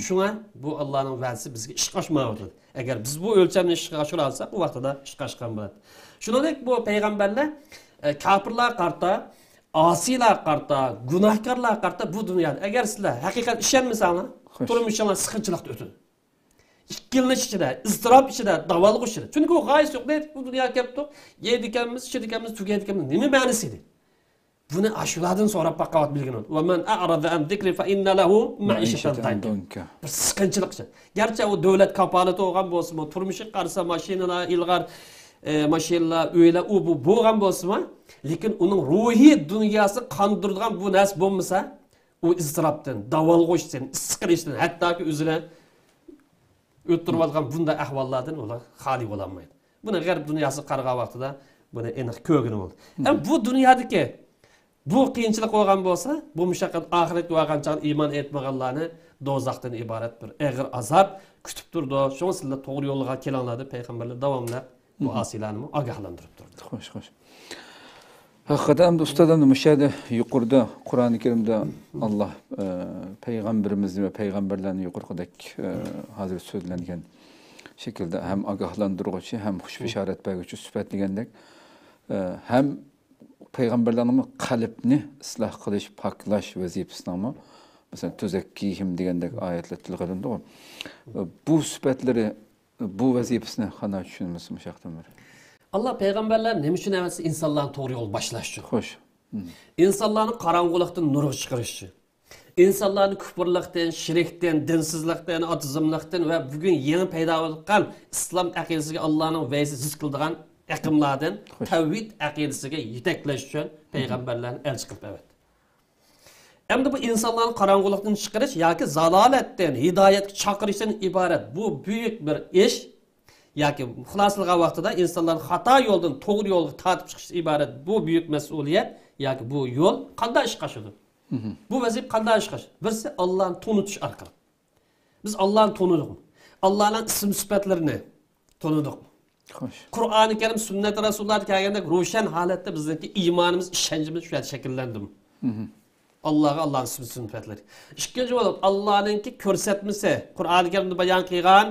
شۇڭا بۇ ئاللانىڭ ۋەدىسى بىزگە ئىشقا ئاشمايۋاتىدۇ. ئەگەر بىز بۇ ئۆلچەمنى ئىشقا ئاشۇرالىساق، ئۇ ۋاقتىدا ئىشقا ئاشقان بولاتتى. شۇنىڭدەك بۇ پەيغەمبەرلەر، ئە، كاپىرلارغا قارىتا، ئاسىيلارغا قارىتا، گۇناھكارلارغا قارىتا بۇ دۇنيادا، ئەگەر سىلەر ھەقىقەتەن ئىشەنمىسەڭلار، تۇرمۇشۇڭلار سىقىنچىلىقتا ئۆتىدۇ. ئىككىلىنىش ئىچىدە، ئىزتىراپ ئىچىدە، داۋالغۇش ئىچىدە. چۈنكى ئۇ غايىسى يوق. نېمە، بۇ دۇنياغا كەپتۇق، يەيدىكەنمىز، ئىچىدىكەنمىز، تۈگەيدىكەنمىز، نېمە مەنىسى دېدى؟ بۇنى ئاشۇلاردىن سوراپ باققان ۋاقىت بىلگىن. ۋە مەن ئەئرەزە ئەن زىكرى فە ئىننە لەھۇ مەئىشەتەن دانكا. بىر سىقىنچىلىق ئىچىدە. گەرچە ئۇ دۆلەت كاپالىتى بولغان بولسىمۇ، تۇرمۇشى قارىسا، ماشىنىلار ئىلغار، ئە، ماشىنىلار، ئۆيلەر، ئۇ بۇ بولغان بولسىمۇ، لېكىن ئۇنىڭ روھىي دۇنياسىنى قاندۇرىدىغان بۇ نەرسە بولمىسا، ئۇ ئىزتىراپتىن، داۋالغۇشتىن، ئىسسىقلىنىشتىن، ھەتتاكى ئۆزىنى ئۆلتۈرۈۋالغان بۇنداق ئەھۋاللاردىن ئۇلار خالىي بولالمايدۇ. بۇنى غەرب دۇنياسىغا قارىغان ۋاقتىدا بۇنى ئېنىق كۆرگىلى بولىدۇ. ئەمما بۇ دۇنيادىكى بۇ قىيىنچىلىق بولغان بولسا، بۇ مۇشەققەت ئاخىرەتكە بارغان چاغدا ئىمان ئېيتمىغانلارنى دوزاختىن ئىبارەت بىر ئېغىر ئازاب كۈتۈپ تۇرىدۇ. شۇڭا سىلەر توغرا يولغا كېلىڭلار دەپ پەيغەمبەرلەر داۋاملىق بۇ ئاسىيلارنىمۇ ئاگاھلاندۇرۇپ تۇرىدۇ. خوش، خوش. ھەقىقەتەن ئەمدى ئۇستاز، ئەمدى مۇشۇ يەردە يۇقىرىدا قۇرئانى كەرىمدە ئاللا، ئە، پەيغەمبىرىمىزنى ۋە پەيغەمبەرلەرنى يۇقىرىقىدەك، ئە، ھازىر سۆزلەنگەن شەكىلدە ھەم ئاگاھلاندۇرغۇچى، ھەم خۇش بېشارەت بەرگۈچى سۈپەتلىگەندەك، ئە، ھەم پەيغەمبەرلەرنىڭمۇ قەلبنى ئىسلاھ قىلىش، پاكلاش ۋەزىپىسىنىڭمۇ، مەسىلەن، تۇزەككىھىم دېگەندەك ئايەتلەر تىلغا ئېلىنىدۇ. بۇ سۈپەتلىرى، بۇ ۋەزىپىسىنى قانداق چۈشىنىمىز مۇشۇ ھەقتە بىر؟ ئاللا پەيغەمبەرلەر نېمە ئۈچۈن ئەۋەتسە، ئىنسانلارنى توغرا يولغا باشلاش ئۈچۈن. خوش. ئىنسانلارنى قاراڭغۇلۇقتىن نۇرغا چىقىرىش ئۈچۈن. ئىنسانلارنى كۇپۇرلۇقتىن، شىركتىن، دىنسىزلىقتىن، ئاتېئىزملىقتىن ۋە بۈگۈن يېڭى پەيدا بولۇپ چىققان ئىسلام ئەقىدىسىگە ئاللانىڭ ۋەھىسى زىت كېلىدىغان ئېقىملاردىن، خوش، تەۋھىد ئەقىدىسىگە يېتەكلەش ئۈچۈن پەيغەمبەرلەرنى ئەلچى قىلىپ ئەۋەتتى. ئەمدى بۇ ئىنسانلارنى قاراڭغۇلۇقتىن چىقىرىش ياكى زالالەتتىن ھىدايەتكە چاقىرىشتىن ئىبارەت بۇ بۈيۈك بىر ئىش، ياكى خۇلاسىلىغان ۋاقتىدا ئىنسانلارنى خاتا يولدىن توغرا يولغا تارتىپ چىقىشتىن ئىبارەت بۇ بۈيۈك مەسئۇلىيەت ياكى بۇ يول قانداق ئىشقا ئاشىدۇ؟ بۇ ۋەزىپە قانداق ئىشقا ئاشىدۇ؟ بىرسى، ئاللانى تونۇتۇش ئارقىلىق. بىز ئاللانى تونۇدۇقمۇ؟ ئاللانىڭ ئىسىم سۈپەتلىرىنى تونۇدۇقمۇ؟ خوش. قۇرئانى كەرىم، سۈننەتى رەسۇللاردا كەلگەندەك روشەن ھالەتتە بىزنىڭكى ئىمانىمىز، ئىشەنچىمىز شۇ يەردە شەكىللەندىمۇ؟ ئاللاغا، ئاللانىڭ ئىسمى سۈپەتلىرى. ئىككىنچى بولۇپ، ئاللانىڭكى كۆرسەتمىسى، قۇرئانى كەرىمدە بايان قىلغان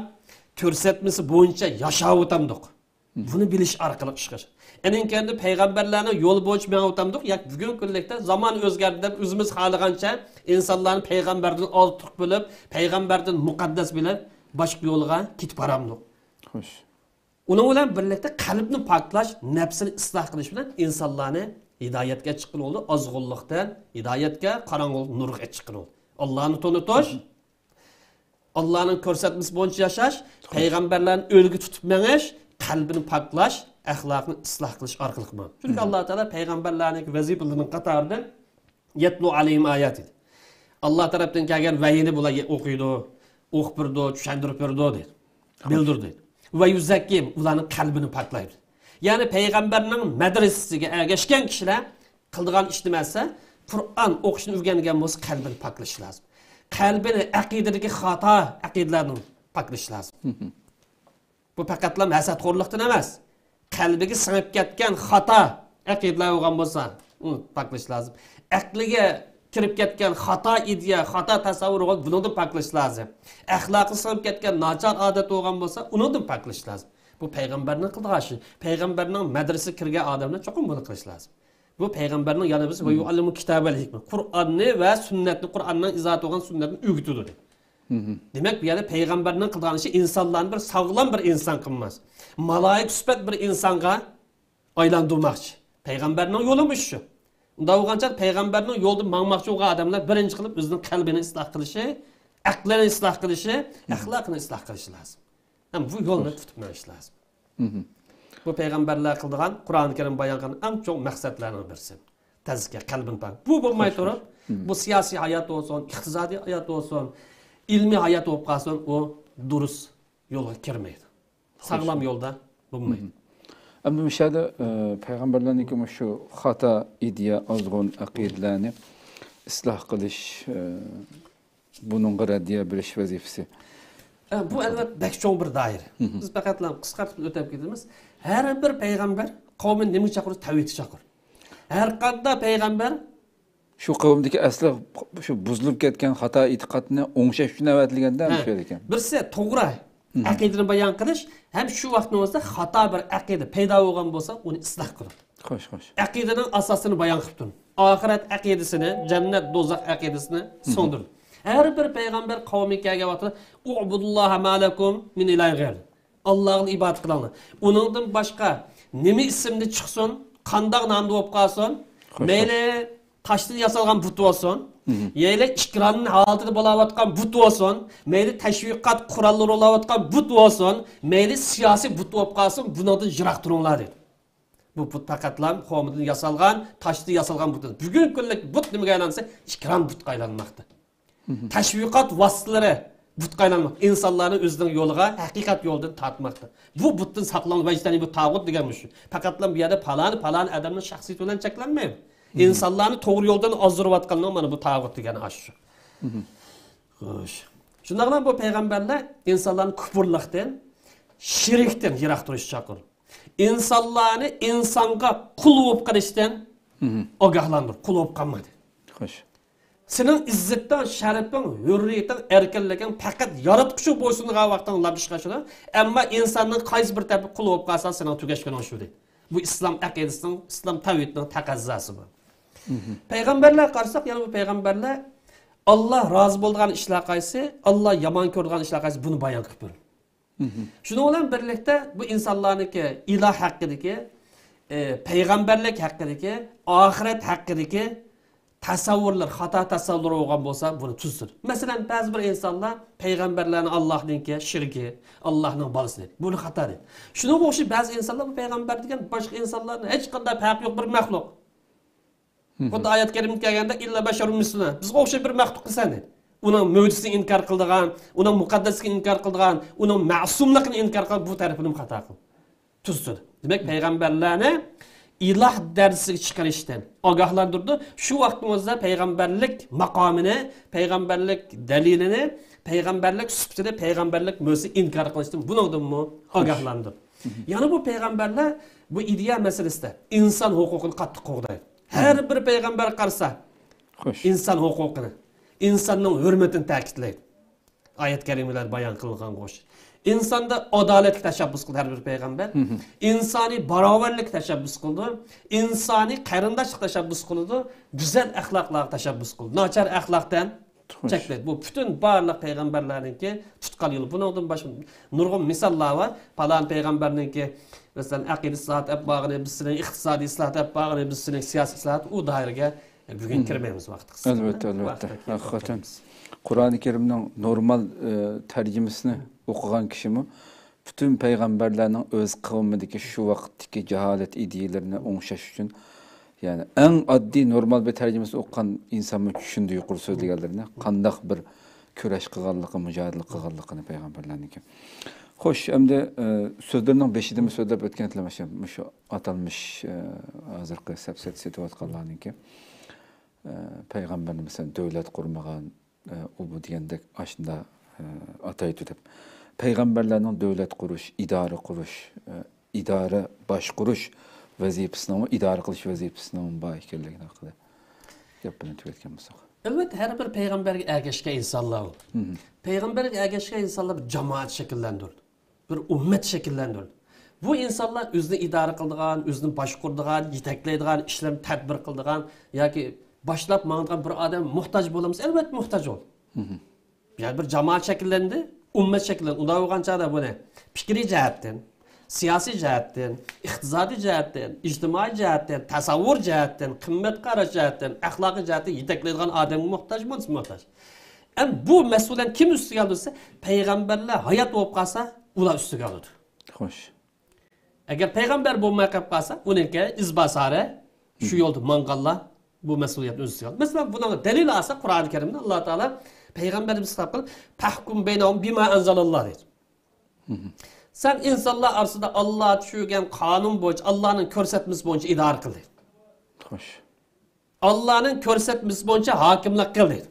كۆرسەتمىسى بويىچە ياشاۋاتامدۇق؟ بۇنى بىلىش ئارقىلىق ئىشقا ئاشىدۇ. ئېنىڭ كەينىدە پەيغەمبەرلەرنىڭ يولى بويىچە مېڭىۋاتامدۇق ياكى بۈگۈنكى كۈنلۈكتە زامان ئۆزگەردى دەپ ئۆزىمىز خالىغانچە ئىنسانلارنى پەيغەمبەردىن ئارتۇق بىلىپ، پەيغەمبەردىن مۇقەددەس بىلىپ، باشقا يولغا كېتىپ بارامدۇق؟ خوش. ئۇنىڭ بىلەن بىرلىكتە قەلبنى پاكلاش، نەپسىنى ئىسلاھ قىلىش بىلەن ئىنسانلارنى ھىدايەتكە چىققىلى بولىدۇ. ئازغۇنلۇقتىن ھىدايەتكە، قاراڭغۇلۇق نۇرغا چىققىلى بولىدۇ. ئاللانى تونۇتۇش، ئاللانىڭ كۆرسەتمىسى بويىچە ياشاش، پەيغەمبەرلەرنى ئۈلگە تۇتۇپ مېڭىش، قەلبىنى پاكلاش، ئەخلاقنى ئىسلاھ قىلىش ئارقىلىق بولىدۇ. چۈنكى ئاللا تائالا پەيغەمبەرلەرنىڭ ۋەزىپىلىرىنىڭ قاتارىدىن يەتلۇ ئەلەيھىم ئاياتى. ئاللا تەرەپتىن كەلگەن ۋەھىينى بۇلارغا ئوقۇيدۇ، ئوقۇپ بېرىدۇ، چۈشەندۈرۈپ بېرىدۇ دەيدۇ. بىلدۈردى. ۋە يۇزەككىم، ئۇلارنىڭ قەلبىنى پاكلايدۇ. يەنى پەيغەمبەرنىڭ مەدرىسىسىگە ئەگەشكەن كىشىلەر قىلىدىغان ئىش نېمە دېسە، قۇرئان ئوقۇشنى ئۆگەنگەن بولسا قەلبىنى پاكلىشى لازىم. قەلبىنى ئەقىدىدىكى خاتا ئەقىدىلەردىن پاكلىشى لازىم. بۇ پەقەتلا ھەسەتخورلۇقتىن ئەمەس، قەلبىگە سىڭىپ كەتكەن خاتا ئەقىدىلەر بولغان بولسا، ئۇنى پاكلاش لازىم. ئەقلىگە كىرىپ كەتكەن خاتا ئىدىيە، خاتا تەسەۋۋۇر بولغان، بۇنىڭدىن پاكلاش لازىم. ئەخلاقى سىڭىپ كەتكەن ناچار ئادەت بولغان بولسا، ئۇنىڭدىن پاكلاش لازىم. بۇ پەيغەمبەرنىڭ قىلىدىغان ئىشى. پەيغەمبەرنىڭ مەدرىسىگە كىرگەن ئادەملەر چوقۇم بۇنى قىلىش لازىم. بۇ پەيغەمبەرنىڭ يەنە بىرسى، ۋە يۇئەللىمۇ كىتابەل ھىكمە. قۇرئاننى ۋە سۈننەتنى، قۇرئاننىڭ ئىزاھاتى بولغان سۈننەتنى ئۆگىتىدۇ دەيدۇ. دېمەك، بۇ يەردە پەيغەمبەرنىڭ قىلىدىغان ئىشى ئىنسانلارنى بىر ساغلام بىر ئىنسان قىلماس. مالايىك سۈپەت بىر ئىنسانغا ئايلاندۇرماقچى. پەيغەمبەرنىڭ يولىمۇ شۇ. ئۇنداق بولغانچە پەيغەمبەرنىڭ يولىدا ماڭماقچى بولغان ئادەملەر بىرىنچى قىلىپ ئۆزىنىڭ قەلبىنى ئىسلاھ قىلىشى، ئەقلىنى ئىسلاھ قىلىشى، ئەخلاقىنى ئىسلاھ قىلىشى لازىم. ھەم بۇ يولنى تۇتۇپ مېڭىش لازىم. بۇ پەيغەمبەرلەر قىلىدىغان، قۇرئان كەرىم بايان قىلغان ئەڭ چوڭ مەقسەتلەرنىڭ بىرسى. تەزكىيە، قەلبىنى پاك. بۇ بولماي تۇرۇپ، بۇ سىياسىي ھايات بولسۇن، ئىقتىسادىي ھايات بولسۇن، ئىلمىي ھايات بولۇپ قالسۇن، ئۇ دۇرۇس يولغا كىرمەيدۇ. ساغلام يولدا بولمايدۇ. ئەمدى مۇشۇ يەردە، ئە، پەيغەمبەرلەرنىڭكى مۇشۇ خاتا ئىدىيە، ئازغۇن ئەقىدىلەرنى ئىسلاھ قىلىش، ئە، بۇنىڭغا رەددىيە بېرىش ۋەزىپىسى. ئە، بۇ ئەلۋەتتە بەك چوڭ بىر دائىرە. بىز پەقەتلا قىسقارتىپ ئۆتۈپ كېتىمىز. ھەر بىر پەيغەمبەر قەۋمىنى نېمىگە چاقىرىدۇ؟ تەۋھىدكە چاقىرىدۇ. ھەر قانداق پەيغەمبەر شۇ قەۋمدىكى ئەسلى شۇ بۇزۇلۇپ كەتكەن خاتا ئېتىقادنى ئوڭشاش ئۈچۈن ئەۋەتىلگەندە ھە، مۇشۇ ئىكەن. بىرسى توغرا ئەقىدىنى بايان قىلىش، ھەم شۇ ۋاقىتنىڭ ئۆزىدە خاتا بىر ئەقىدە پەيدا بولغان بولسا، ئۇنى ئىسلاھ قىلىش. خوش، خوش. ئەقىدىنىڭ ئاساسىنى بايان قىلىپ تۇرۇڭ. ئاخىرەت ئەقىدىسىنى، جەننەت، دوزاخ ئەقىدىسىنى سۇندۇرۇڭ. ھەر بىر پەيغەمبەر قەۋمىگە كەلگەن ۋاقتىدا، «ئۇبۇدۇللاھە ما لەكۇم مىن ئىلاھىن غەيرۇھ.» ئاللاغىلا ئىبادەت قىلىڭلار. ئۇنىڭدىن باشقا نېمە ئىسىمدە چىقسۇن، قانداق نامدا بولۇپ قالسۇن، خوش، مەيلى تاشتىن ياسالغان بۇت بولسۇن، يەنى ئېكران ھالىتىدە بولاۋاتقان بۇت بولسۇن، مەيلى تەشۋىقات قوراللىرى بولاۋاتقان بۇت بولسۇن، مەيلى سىياسىي بۇت بولۇپ قالسۇن، بۇنىڭدىن يىراق تۇرۇڭلار دېدى. بۇ بۇت پەقەتلا خۇمدىن ياسالغان، تاشتىن ياسالغان بۇت. بۈگۈنكى كۈنلۈك بۇت نېمىگە ئايلانسا، ئېكران بۇتقا ئايلانماقتا. تەشۋىقات ۋاسىتىلىرى بۇتقا ئايلانماقتا. ئىنسانلارنى ئۆزىنىڭ يولىغا، ھەقىقەت يولىدىن تارتماقتا. بۇ بۇتتىن ساقلىنىڭ، ۋەجتەنىبۇ تاغۇت دېگەن مۇشۇ. پەقەتلا بۇ يەردە پالانى، پالانى ئادەمنىڭ شەخسىيىتى بىلەن چەكلەنمەيدۇ. ئىنسانلارنى توغرا يولدىن ئازدۇرۇۋاتقانلىقى مانا بۇ تاغۇت دېگەن ئاشۇ. خوش. شۇنداقلا بۇ پەيغەمبەرلەر ئىنسانلارنى كۇپۇرلۇقتىن، شىركتىن يىراق تۇرۇشقا چاقىرىدۇ. ئىنسانلارنى ئىنسانغا قۇل بولۇپ قېلىشتىن ئاگاھلاندۇر، قۇل بولۇپ قالما دېدى. خوش. سېنىڭ ئىززىتىڭ، شەرىپىڭ، ھۆررىيىتىڭ، ئەركىنلىكىڭ پەقەت ياراتقۇچىغا بويسۇنغان ۋاقتىڭ لابىشقا چۈشىدۇ. ئەمما ئىنساننىڭ قايسى بىر تەرىپى قۇل بولۇپ قالسا، سېنىڭ تۈگەش كۈنۈڭ شۇ دېدى. بۇ ئىسلام ئەقىدىسىنىڭ، ئىسلام تەۋھىدىنىڭ تەقەززاسى بۇ. پەيغەمبەرلەرگە قارىساق، يەنە بۇ پەيغەمبەرلەر ئاللا رازى بولىدىغان ئىشلار قايسى، ئاللا يامان كۆرىدىغان ئىشلار قايسى، بۇنى بايان قىلىپ بېرىدۇ. شۇنىڭ بىلەن بىرلىكتە بۇ ئىنسانلارنىڭكى ئىلاھ ھەققىدىكى، ئە، پەيغەمبەرلىك ھەققىدىكى، ئاخىرەت ھەققىدىكى تەسەۋۋۇرلار، خاتا تەسەۋۋۇر بولغان بولسا، بۇنى تۈزىتىدۇ. مەسىلەن، بەزى بىر ئىنسانلار پەيغەمبەرلەرنى ئاللاھنىڭكى شېرىكى، ئاللاھنىڭ بالىسى دەيدۇ. بۇنى خاتا دەيدۇ. شۇنىڭغا ئوخشاش بەزى ئىنسانلار بۇ پەيغەمبەر دېگەن باشقا ئىنسانلاردىن ھېچقانداق پەرقى يوق بىر مەخلۇق. خۇددى ئايەت كەرىمگە كەلگەندە، «ئىللا بەشەرۇن مىسلۇنا.» بىزگە ئوخشاش بىر مەخلۇققەن سەن دەيدۇ. ئۇنىڭ مۆجىزىسىنى ئىنكار قىلىدىغان، ئۇنىڭ مۇقەددەسلىكىنى ئىنكار قىلىدىغان، ئۇنىڭ مەسۇملۇقىنى ئىنكار قىلىدىغان، بۇ تەرىپىنى خاتا قىلىدۇ. تۈزىتىدۇ. دېمەك، پەيغەمبەرلەرنى ئىلاھ دەرىجىسىگە چىقىرىشتىن ئاگاھلاندۇرىدۇ. شۇ ۋاقىتنىڭ ئۆزىدە پەيغەمبەرلىك ماقامىنى، پەيغەمبەرلىك دەلىلىنى، پەيغەمبەرلىك سۈپىتىنى، پەيغەمبەرلىك مۆجىزىسىنى ئىنكار قىلىشتىن، بۇنىڭدىنمۇ ئاگاھلاندۇرىدۇ. يەنە بۇ پەيغەمبەرلەر بۇ ئىدىيە مەسىلىسىدە ئىنسان ھوقۇقىنى قاتتىق قوغدايدۇ. ھەر بىر پەيغەمبەر قارىسا، خوش، ئىنسان ھوقۇقىنى، ئىنساننىڭ ھۆرمىتىنى تەكىتلەيدۇ. ئايەت كەرىمىلەردە بايان قىلىنغانغا ئوخشاش. ئىنساندا ئادالەتكە تەشەببۇس قىلىدۇ ھەر بىر پەيغەمبەر. ئىنسانىي باراۋەرلىككە تەشەببۇس قىلىدۇ. ئىنسانىي قېرىنداشلىققا تەشەببۇس قىلىدۇ. گۈزەل ئەخلاقلارغا تەشەببۇس قىلىدۇ. ناچار ئەخلاقتىن چەكلەيدۇ. بۇ پۈتۈن بارلىق پەيغەمبەرلەرنىڭكى تۇتقان يولى. بۇنىڭدىن باشقا نۇرغۇن مىساللار بار. پالان پەيغەمبەرنىڭكى، مەسىلەن، ئەقىدە ئىسلاھات ئەپ بارغىنى، بىز سېنىڭ ئىقتىسادىي ئىسلاھات ئەپ بارغىنى، بىز سېنىڭ سىياسىي ئىسلاھات، ئۇ دائىرىگە بۈگۈن كىرمەيمىز ۋاقىت قىسقا. ئەلۋەتتە، ئەلۋەتتە. ھەقىقەتەن. قۇرئانى كەرىمنىڭ نورمال، ئە، تەرجىمىسىنى ئوقۇغان كىشىمۇ پۈتۈن پەيغەمبەرلەرنىڭ ئۆز قەۋمىدىكى شۇ ۋاقىتتىكى جاھالەت ئىدىيىلىرىنى ئوڭشاش ئۈچۈن، يەنى ئەڭ ئاددىي نورمال بىر تەرجىمىسىنى ئوقۇغان ئىنسانمۇ چۈشىنىدۇ يۇقىرى سۆزلىگەنلىرىنى، قانداق بىر كۈرەش قىلغانلىقى، مۇجادىلە قىلغانلىقىنى پەيغەمبەرلەرنىڭكى. خوش، ئەمدى، ئە، سۆزلىرىنىڭ بېشىدىمۇ سۆزلەپ ئۆتكەنتىلەر مۇشۇ، مۇشۇ ئاتالمىش، ئە، ھازىرقى سەپسەتە سېتىۋاتقانلارنىڭكى، ئە، پەيغەمبەرنى، مەسىلەن، دۆلەت قۇرمىغان، ئە، ئۇ بۇ دېگەندەك ئاشۇنداق، ئە، ئاتايدۇ دەپ. پەيغەمبەرلەرنىڭ دۆلەت قۇرۇش، ئىدارە قۇرۇش، ئە، ئىدارە باشقۇرۇش ۋەزىپىسىنىڭمۇ، ئىدارە قىلىش ۋەزىپىسىنىڭمۇ بار ئىكەنلىكىنى ھەققىدە گەپ بىلەن تۈگەتكەن بولساق. ئەلۋەتتە، ھەر بىر پەيغەمبەرگە ئەگەشكەن ئىنسانلار ئۇ. پەيغەمبەرگە ئەگەشكەن ئىنسانلار بىر جامائەت شەكىللەندۈرىدۇ. بىر ئۈممەت شەكىللەندۈرىدۇ. بۇ ئىنسانلار ئۆزىنى ئىدارە قىلىدىغان، ئۆزىنى باشقۇرىدىغان، يېتەكلەيدىغان، ئىشلارنى تەدبىر قىلىدىغان ياكى باشلاپ ماڭىدىغان بىر ئادەم موھتاج بولىمىز؟ ئەلۋەتتە، موھتاج بول. يەنى بىر جامائەت شەكىللەندى، ئۈممەت شەكىللەندى. ئۇنداق بولغان چاغدا بۇنى پىكرىي جەھەتتىن، سىياسىي جەھەتتىن، ئىقتىسادىي جەھەتتىن، ئىجتىمائىي جەھەتتىن، تەسەۋۋۇر جەھەتتىن، قىممەت قاراش جەھەتتىن، ئەخلاقىي جەھەتتىن يېتەكلەيدىغان ئادەمگە موھتاج، بولمىسا موھتاج. ئەمما بۇ مەسئۇلىيەتنى كىم ئۈستىگە ئالىدۇ دېسە، پەيغەمبەرلەر ھايات بولۇپ قالسا، ئۇلار ئۈستىگە ئالىدۇ. خوش. ئەگەر پەيغەمبەر بولماي قېلىپ قالسا، ئۇنىڭكى ئىزباسارى، شۇ يولدا ماڭغانلار بۇ مەسئۇلىيەتنى ئۆز ئۈستىگە ئالىدۇ. مەسىلەن، بۇنىڭ دەلىلى ئالساق، قۇرئان كەرىمدە ئاللا تائالا پەيغەمبەرنى خىتاب قىلىپ، «پەھكۇم بەينەھۇم بىما ئەنزەلاللا» دەيدۇ. سەن ئىنسانلار ئارىسىدا ئاللا چۈشۈرگەن قانۇن بويىچە، ئاللانىڭ كۆرسەتمىسى بويىچە ئىدارە قىل دەيدۇ. خوش. ئاللانىڭ كۆرسەتمىسى بويىچە ھاكىملىق قىل دەيدۇ.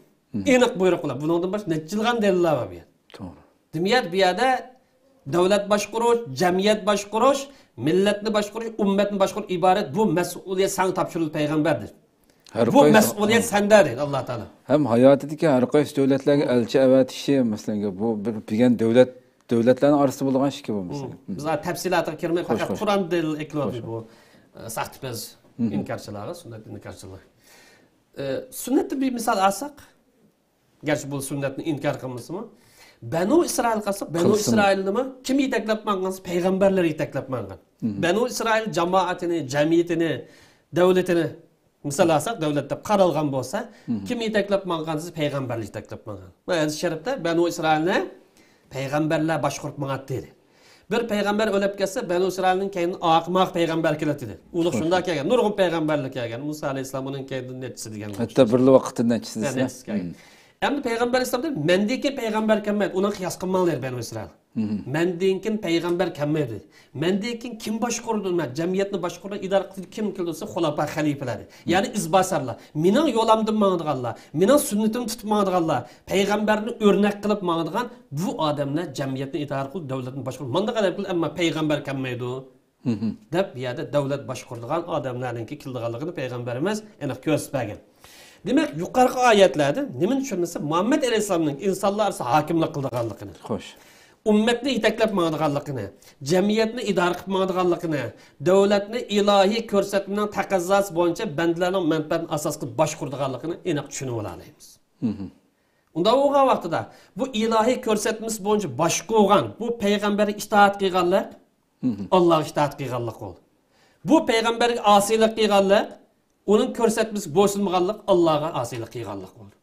ئېنىق بۇيرۇق بىلەن. بۇنىڭدىن باشقا نەچچە يىلغان دەلىللەر بار بۇ يەردە. توغرا. دېمەك، بۇ يەردە دۆلەت باشقۇرۇش، جەمئىيەت باشقۇرۇش، مىللەتنى باشقۇرۇش، ئۈممەتنى باشقۇرۇش ئىبارەت بۇ مەسئۇلىيەت ساڭا تاپشۇرۇلدى پەيغەمبەر دەيدۇ. ھەر بۇ قايسى، مەسئۇلىيەت سەندە دەيدۇ ئاللا تائالا. ھەم ھاياتىدىكى ھەر قايسى دۆلەتلەرگە ئەلچى ئەۋەتىشى، مەسىلەن، بۇ بىر دېگەن دۆلەت، دۆلەتلەرنىڭ ئارىسىدا بولىدىغان ئىشكى بۇ، مەسىلەن. بىز ھازىر تەپسىلاتىغا كىرمەي، خوش، پەقەت خوش. قۇرئان دەلىل ئەكېلىۋاتىمىز بۇ، ئە، ساختىپەز ئىنكارچىلارغا، سۈننەت ئىنكارچىلار. ئە، سۈننەتتىن بىر مىسال ئالساق، گەرچە بۇ سۈننەتنى ئىنكار قىلمىسىمۇ، بەنۇ ئىسرائىل قالسا، بەنۇ قىلسىمۇ. ئىسرائىلنىمۇ كىم يېتەكلەپ ماڭغان دېسە، پەيغەمبەرلەر يېتەكلەپ ماڭغان. بەنۇ ئىسرائىل جامائىتىنى، جەمئىيىتىنى، دۆلىتىنى، مىسال ئالساق، دۆلەت دەپ قارالغان بولسا، كىم يېتەكلەپ ماڭغان دېسە، پەيغەمبەرلەر يېتەكلەپ ماڭغان. مانا ھەدىس شەرىپتە بەنۇ ئىسرائىلنى پەيغەمبەرلەر باشقۇرۇپ ماڭاتتى دېدى. بىر پەيغەمبەر ئۆلۈپ كەتسە، بەنۇ ئىسرائىلنىڭ كەينىدىن ئاقماق پەيغەمبەر كېلەتتى دېدى. ئۇلۇغ شۇنداق كەلگەن، نۇرغۇن پەيغەمبەرلەر كەلگەن. مۇسا ئەلەيھىسسالام ئۇنىڭ كەينىدىن نەچچىسى دېگەن. ھەتتا بىرلا ۋاقىتتا نەچچىسى دېسە. نەچچىسى كەلگەن. ئەمدى پەيغەمبەر ئەلەيھىسسالام دېدى، «مەندىن كېيىن پەيغەمبەر كەلمەيدۇ، ئۇنىڭغا قىياس قىلماڭلار» دېدى بەنۇ ئىسرائىل. «مەندىن كېيىن پەيغەمبەر كەلمەيدۇ. مەندىن كېيىن كىم باشقۇرىدۇ؟ مەن جەمئىيەتنى باشقۇرىدۇ، ئىدارە قىلىدۇ، كىم كېلىدۇ؟» دېسە، خۇلەپا خەلىپىلەر دېدى. يەنى ئىزباسارلار. مېنىڭ يولۇمدىن ماڭىدىغانلار، مېنىڭ سۈننىتىمنى تۇتۇپ ماڭىدىغانلار، پەيغەمبەرنى ئۆرنەك قىلىپ ماڭىدىغان بۇ ئادەملەر جەمئىيەتنى ئىدارە قىلىدۇ، دۆلەتنى باشقۇرىدۇ. مانداق ئادەم كېلىدۇ، ئەمما پەيغەمبەر كەلمەيدۇ. دەپ، بۇ يەردە دۆلەت باشقۇرىدىغان ئادەملەرنىڭكى كېلىدىغانلىقىنى پەيغەمبىرىمىز ئېنىق كۆرسىتىپ بەرگەن. دېمەك، يۇقىرىقى ئايەتلەردە نېمىنى چۈشىنىسە، مۇھەممەد ئەلەيھىسسالامنىڭ ئىنسانلار ئارىسىدا ھاكىملىق قىلىدىغانلىقىنى، خوش، ئۈممەتنى يېتەكلەپ ماڭىدىغانلىقىنى، جەمئىيەتنى ئىدارە قىلىپ ماڭىدىغانلىقىنى، دۆلەتنى ئىلاھىي كۆرسەتمىنىڭ تەقەززاسى بويىچە بەندىلەرنىڭ مەنپەئەتىنى ئاساس قىلىپ باشقۇرىدىغانلىقىنى ئېنىق چۈشىنىۋالالايمىز. ئۇنداق بولغان ۋاقتىدا بۇ ئىلاھىي كۆرسەتمىسى بويىچە باشقۇرغان، بۇ پەيغەمبەرگە ئىتائەت قىلغانلىق، ئاللاغا ئىتائەت قىلغانلىق بولدى. بۇ پەيغەمبەرگە ئاسىيلىق قىلغانلىق، ئۇنىڭ كۆرسەتمىسىگە بويسۇنمىغانلىق، ئاللاغا ئاسىيلىق قىلغانلىق بولدى.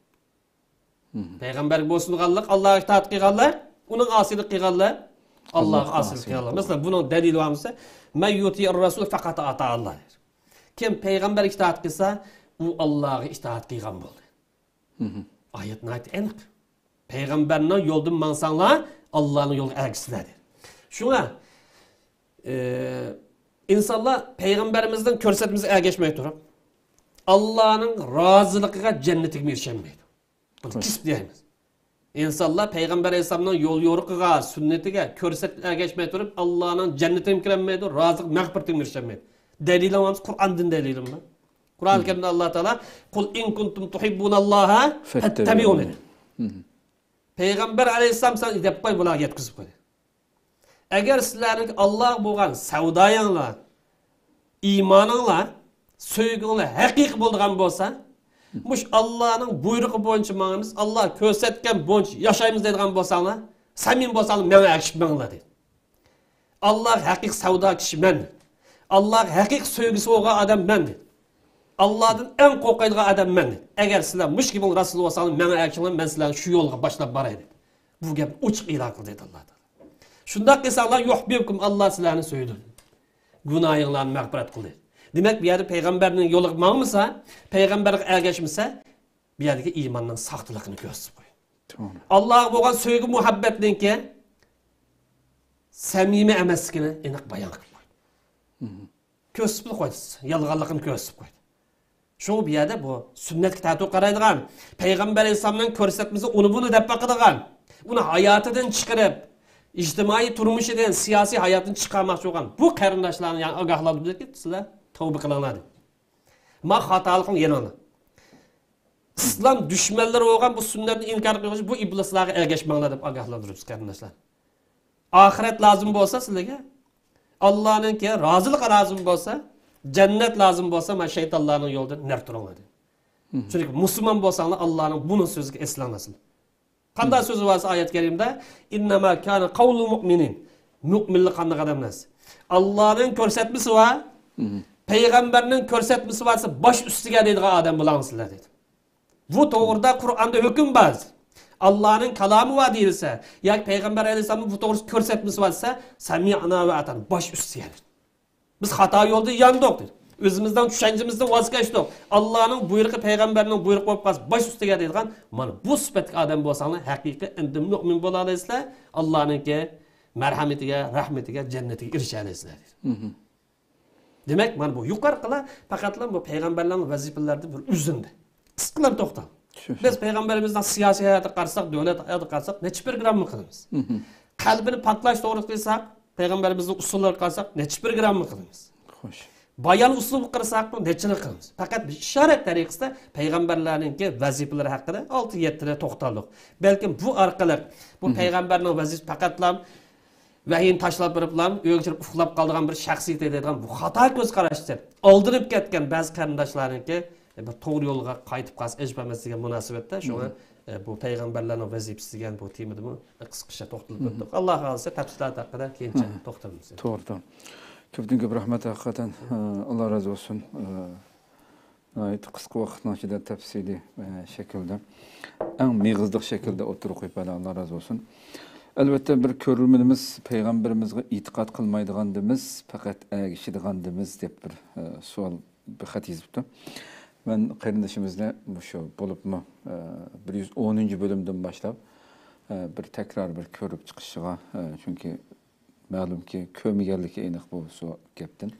پەيغەمبەرگە بويسۇنغانلىق، ئاللاغا ئىتائەت قىلغانلىق، ئۇنىڭ ئاسىيلىق قىلغانلىق، ئاللاغا ئاسىيلىق قىلغانلىق. مەسىلەن، بۇنىڭ دەلىلى بارمىسا، «مەن يۇتىئىر رەسۇل فەقەت ئاتائاللا» دەيدۇ. كىم پەيغەمبەرگە ئىتائەت قىلسا، ئۇ ئاللاغا ئىتائەت قىلغان بولدى. ئايەت ناھايىتى ئېنىق. پەيغەمبەرنىڭ يولىدىن ماڭساڭلار، ئاللانىڭ يولىغا ئەگىشىسىلەر دېدى. شۇڭا، ئى، ئىنسانلار پەيغەمبىرىمىزنىڭ كۆرسەتمىسىگە ئەگەشمەي تۇرۇپ، ئاللانىڭ رازىلىقىغا، جەننىتىگىمۇ ئېرىشەلمەيدۇ. بۇنى كېسىپ دەيمىز. ئىنسانلار پەيغەمبەر ئەلەيھىسسالامنىڭ يول يورۇقىغا، سۈننىتىگە، كۆرسەتمىسىگە ئەگەشمەي تۇرۇپ، ئاللانىڭ جەننىتىگىمۇ كىرەلمەيدۇ، رازىلىق مەغپىرىتىگىمۇ ئېرىشەلمەيدۇ. دەلىلىڭ بارمىسا، قۇرئاندىن دەلىلىڭ بار. قۇرئان كەرىمدە ئاللا تائالا، «قۇل ئىن كۇنتۇم تۇھىببۇناللاھا فەتتەبىئۇنى» دېدى. پەيغەمبەر ئەلەيھىسسالام سەن دەپ قوي، بۇلارغا يەتكۈزۈپ قوي. ئەگەر سىلەرنىڭ ئاللاغا بولغان سەۋدايىڭلار، ئىمانىڭلار، سۆيگۈڭلار ھەقىقىي بولىدىغان بولسا، مۇشۇ ئاللانىڭ بۇيرۇقى بويىچە ماڭىمىز، ئاللا كۆرسەتكەن بويىچە ياشايمىز دەيدىغان بولساڭلار، سەمىمىي بولساڭلار، ماڭا ئەگىشىپ مېڭىڭلار دېدى. ئاللاغا ھەقىقىي سەۋداكىشى مەن. ئاللاغا ھەقىقىي سۆيگۈسى بولغان ئادەم مەن. ئاللادىن ئەڭ قورقىدىغان ئادەم مەن. ئەگەر سىلەر مۇشۇ گېپىڭلار راست بولساڭلار، ماڭا ئەگىشىڭلار، مەن سىلەرنى شۇ يولغا باشلاپ باراي دېدى. بۇ گەپنى ئوچۇق ئېلان قىلدى دېدى ئاللا تائالا. شۇنداق قىلساڭلار، يۇھبىبكۇم، ئاللا سىلەرنى سۆيىدۇ. گۇناھىڭلارنى مەغپىرەت قىلدى. دېمەك، بۇ يەردە پەيغەمبەرنىڭ يولىغا ماڭمىسا، پەيغەمبەرگە ئەگەشمىسە، بۇ يەردىكى ئىماننىڭ ساختىلىقىنى كۆرسىتىپ قويدى. توغرا. ئاللاغا بولغان سۆيگۈ مۇھەببەتنىڭكى سەمىمىي ئەمەسلىكىنى ئېنىق بايان قىلىپ قويدى. كۆرسىتىپلا قويدى، يالغانلىقىنى كۆرسىتىپ قويدى. شۇڭا بۇ يەردە بۇ سۈننەتكە تەتۈر قارايدىغان، پەيغەمبەر ئەلەيھىسسالامنىڭ كۆرسەتمىسى ئۇنى بۇنى دەپ باقىدىغان، ئۇنى ھاياتىدىن چىقىرىپ، ئىجتىمائىي تۇرمۇشىدىن، سىياسىي ھاياتتىن چىقارماقچى بولغان بۇ قېرىنداشلارنى يەنە ئاگاھلاندۇرىدۇ، سىلەر تەۋبە قىلىڭلار دەپ. ما خاتالىقىڭ يېنىڭدا. ئىسلام دۈشمەنلىرى بولغان بۇ سۈننەتنى ئىنكار قىلغۇچى بۇ ئىبلىسلارغا ئەگەشمەڭلار دەپ ئاگاھلاندۇرىمىز، قېرىنداشلار. ئاخىرەت لازىم بولسا سىلەرگە، ئاللانىڭكى رازىلىقى لازىم بولسا، جەننەت لازىم بولسا، مانا شەيتانلارنىڭ يولىدىن نەرى تۇرۇڭلار دېدى. چۈنكى مۇسۇلمان بولساڭلار، ئاللانىڭ بۇنىڭ سۆزىگە ئېسىلىڭلار سىلەر. قانداق سۆزى بار دېسە ئايەت كەرىمدە، «ئىننەما كانە قەۋلۇل مۇئمىنىن.» مۆمىنلەر قانداق ئادەملەر؟ ئاللانىڭ كۆرسەتمىسى بار، پەيغەمبەرنىڭ كۆرسەتمىسى بار دېسە، باش ئۈستىگە دەيدىغان ئادەم بولاڭ سىلەر دېدى. بۇ توغرىدا قۇرئاندا ھۆكۈم بار. ئاللانىڭ كالامى بار دېيىلسە ياكى پەيغەمبەر ئەلەيھىسسالامنىڭ بۇ توغرىسىدا كۆرسەتمىسى بار دېسە، سەمىئنا ۋە ئاتانا، باش ئۈستىگە دېدى. بىز خاتا يولدا ياندۇق دېدى. ئۆزىمىزنىڭ چۈشەنچىمىزدىن ۋاز كەچتۇق. ئاللانىڭ بۇيرۇقى، پەيغەمبەرنىڭ بۇيرۇقى بولۇپ قالسا، باش ئۈستىگە دەيدىغان، مانا بۇ سۈپەتتىكى ئادەم بولساڭلار، ھەقىقىي ئەمدى مۆمىن بولالايسىلەر. ئاللانىڭكى مەرھەمىتىگە، رەھمىتىگە، جەننىتىگە ئېرىشەلەيسىلەر دېدى. دېمەك، مانا بۇ يۇقىرىقىلار پەقەتلا بۇ پەيغەمبەرلەرنىڭ ۋەزىپىلىرىدىن بىر ئۈزۈندى. قىسقىلا توختال. بىز پەيغەمبىرىمىزنىڭ سىياسىي ھاياتىغا قارىساق، دۆلەت ھاياتىغا قارىساق، نەچچە پروگرامما قىلىمىز. قەلبىنى پاكلاش توغرىسىدا قىلساق، پەيغەمبىرىمىزنىڭ ئۇسۇللىرىغا قارىساق، نەچچە پروگرامما قىلىمىز. خوش. بايان ئۇسلۇبىغا قارىساق، نەچچىنى قىلىمىز. پەقەت بىز ئىشارەت تەرىقىسىدە پەيغەمبەرلەرنىڭكى ۋەزىپىلىرى ھەققىدە ئالتە يەتتىدە توختالدۇق. بەلكىم بۇ ئارقىلىق بۇ پەيغەمبەرنىڭ ۋەزىپىسى پەقەتلا ۋەھىينى تاشلاپ بېرىپلا ئۆيگە كىرىپ ئۇخلاپ قالىدىغان بىر شەخسىيەت دەيدىغان بۇ خاتا كۆز قاراشتىن ئالدىنىپ كەتكەن بەزى قېرىنداشلارنىڭكى بىر توغرا يولغا قايتىپ قالسا ئەجەب ئەمەس دېگەن مۇناسىۋەتتە شۇڭا، ئە، بۇ پەيغەمبەرلەرنىڭ ۋەزىپىسى دېگەن بۇ تېمىدىمۇ قىسقىچە توختىلىپ ئۆتتۇق. ئاللا خالىسا تەپسىلات ھەققىدە كېيىنچە توختىلىمىز. توغرا، توغرا. كۆپتىن كۆپ رەھمەت ھەقىقەتەن. ئە، ئاللا رازى بولسۇن. ئە، ناھايىتى قىسقا ۋاقىتنىڭ ئىچىدە تەپسىلىي، ئە، شەكىلدە، ئەڭ مېغىزلىق شەكىلدە ئوتتۇرىغا قويۇپ بەردى. ئاللا رازى بولسۇن. ئەلۋەتتە، بىر كۆرۈرمىنىمىز پەيغەمبىرىمىزگە ئېتىقاد قىلمايدىغاندىمىز، پەقەت ئەگىشىدىغاندىمىز دەپ بىر، ئە، سوئال، بىر خەت يېزىپتۇ. مەن قېرىندىشىمىزنى مۇشۇ بولۇپمۇ، ئە، بىر يۈز ئونىنچى بۆلۈمدىن باشلاپ، ئە، بىر تەكرار بىر كۆرۈپ چىقىشىغا، ئە، چۈنكى مەلۇمكى، كۆرمىگەنلىكى ئېنىق بۇ سو-، گەپتىن.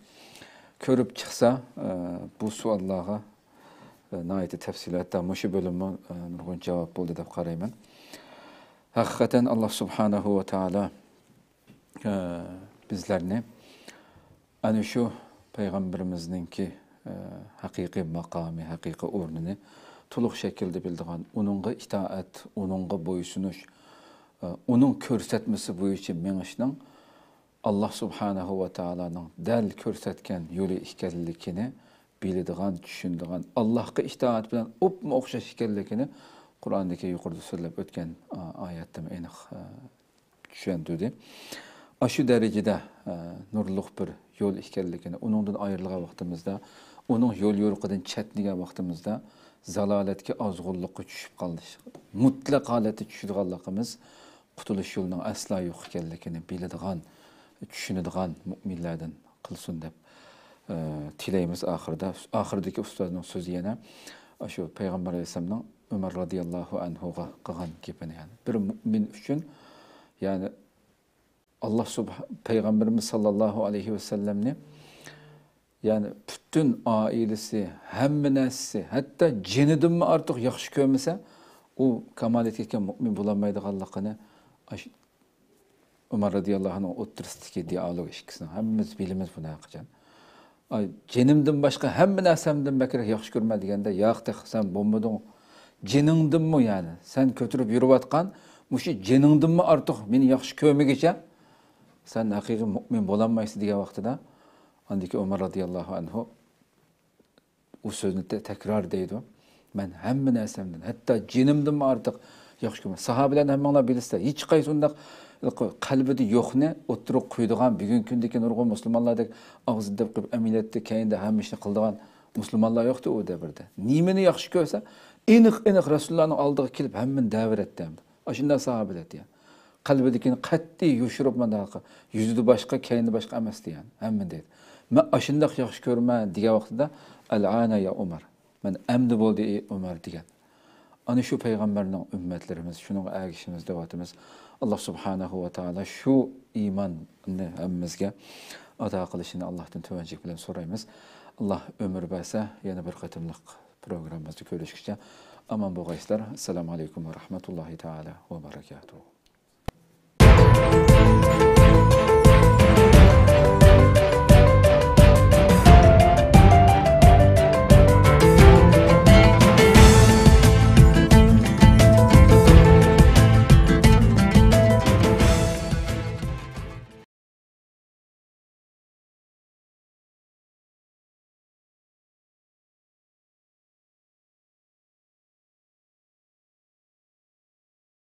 كۆرۈپ چىقسا، ئە، بۇ سوئاللارغا، ئە، ناھايىتى تەپسىلىي، ھەتتا مۇشۇ بۆلۈممۇ، ئە، نۇرغۇن جاۋاب بولدى دەپ قارايمەن. ھەقىقەتەن، ئاللا سۇبھانەھۇ ۋە تائالا، ئە، بىزلەرنى ئەنە شۇ پەيغەمبىرىمىزنىڭكى، ئە، ھەقىقىي ماقامى، ھەقىقىي ئورنىنى تولۇق شەكىلدە بىلىدىغان، ئۇنىڭغا ئىتائەت، ئۇنىڭغا بويسۇنۇش، ئە، ئۇنىڭ كۆرسەتمىسى بويىچە مېڭىشنىڭ ئاللا سۇبھانەھۇ ۋە تائالانىڭ دەل كۆرسەتكەن يولى ئىكەنلىكىنى بىلىدىغان، چۈشىنىدىغان، ئاللاھقا ئىتائەت بىلەن ئوپمۇ ئوخشاش ئىكەنلىكىنى قۇرئاندىكى يۇقىرىدا سۆزلەپ ئۆتكەن، ئا-، ئايەتتىمۇ ئېنىق، ئە، چۈشەندۈردى. ئاشۇ دەرىجىدە، ئە، نۇرلۇق بىر يول ئىكەنلىكىنى، ئۇنىڭدىن ئايرىلغان ۋاقتىمىزدا، ئۇنىڭ يول يورۇقىدىن چەتنىگەن ۋاقتىمىزدا، زالالەتكە، ئازغۇنلۇققا چۈشۈپ قالىش، مۇتلەق ھالەتتە چۈشىدىغانلىقىمىز، قۇتۇلۇش يولىنىڭ ئەسلا يوق ئىكەنلىكىنى بىلىدىغان، چۈشىنىدىغان مۇئمىنلەردىن قىلسۇن دەپ، ئە، تىلەيمىز ئاخىرىدا. ئاخىرىدىكى ئۇستازنىڭ سۆزى يەنە ئاشۇ پەيغەمبەر ئەلەيھىسسالامنىڭ ئۆمەر رازىياللاھۇ ئەنھۇغا قىلغان گېپىنى، يەنى بىر مۇئمىن ئۈچۈن، يەنى ئاللا سۇبھ-، پەيغەمبىرىمىز ساللاللاھۇ ئەلەيھى ۋەسەللەمنى، يەنى پۈتۈن ئائىلىسى، ھەممە نەرسىسى، ھەتتا جېنىدىنمۇ ئارتۇق ياخشى كۆرمىسە، ئۇ كامالەتكە يەتكەن مۇئمىن بولالمايدىغانلىقىنى ئاشۇ ئۆمەر رازىياللاھۇ ئەنھۇ ئوتتۇرىسىدىكى دىئالوگ ئىككىسىنىڭ ھەممىمىز بىلىمىز بۇنى ھەقىچان. ئاي، جېنىمدىن باشقا ھەممە نەرسەمدىن بەكرەك ياخشى كۆرىمەن دېگەندە، ياق، تېخى سەن بولمىدىڭ. جېنىڭدىنمۇ، يەنى سەن كۆتۈرۈپ يۈرۈۋاتقان مۇشۇ جېنىڭدىنمۇ ئارتۇق مېنى ياخشى كۆرمىگۈچە سەن ھەقىقىي مۇئمىن بولالمايسەن دېگەن ۋاقتىدا، ئاندىكى ئۆمەر رازىياللاھۇ ئەنھۇ ئۇ سۆزنى تە-، تەكرار دەيدۇ. مەن ھەممە نەرسەمدىن، ھەتتا جېنىمدىنمۇ ئارتۇق ياخشى كۆرىمەن. ساھابىلەرنى ھەممىڭلار بىلىسىلەر، ھېچقايسى ئۇنداق قەلبىدە يوقنى ئوتتۇرىغا قويىدىغان، بۈگۈنكى كۈندىكى نۇرغۇن مۇسۇلمانلاردەك ئاغزىدا دەپ قويۇپ، ئەمەلىيەتتە كەينىدە ھەممە ئىشنى قىلىدىغان مۇسۇلمانلار يوقتى ئۇ دەۋردە. نېمىنى ياخشى كۆرسە، ئېنىق-ئېنىق رەسۇلۇللانىڭ ئالدىغا كېلىپ ھەممىنى دەۋېرەتتى. ئاشۇنداق ساھابىلەر دېگەن. قەلبىدىكىنى قەتئىي يوشۇرۇپ مانداق يۈزىدە باشقا، كەينىدە باشقا ئەمەس دېگەن. ھەممە دەيدۇ. مەن ئاشۇنداق ياخشى كۆرىمەن دېگەن ۋاقتىدا، «ئەلئانا يا ئۆمەر.» مەن ئەمدى بولدى، ئى ئۆمەر دېگەن. ئانا شۇ پەيغەمبەرنىڭ ئۈممەتلىرىمىز، شۇنىڭغا ئەگىشىمىز دەۋاتىمىز. ئاللا سۇبھانەھۇ ۋە تائالا شۇ ئىماننى ھەممىمىزگە ئاتا قىلىشىنى ئاللاھتىن تۆۋەنچىلىك بىلەن سورايمىز. ئاللا ئۆمۈر بەرسە، يەنە بىر قېتىملىق پروگراممىمىزدا كۆرۈشكىچە ئامان بولغايسىلەر. ئەسسالامۇ ئەلەيكۇم ۋە رەھمەتۇللاھى تائالا ۋە بەرەكاتۇھۇ.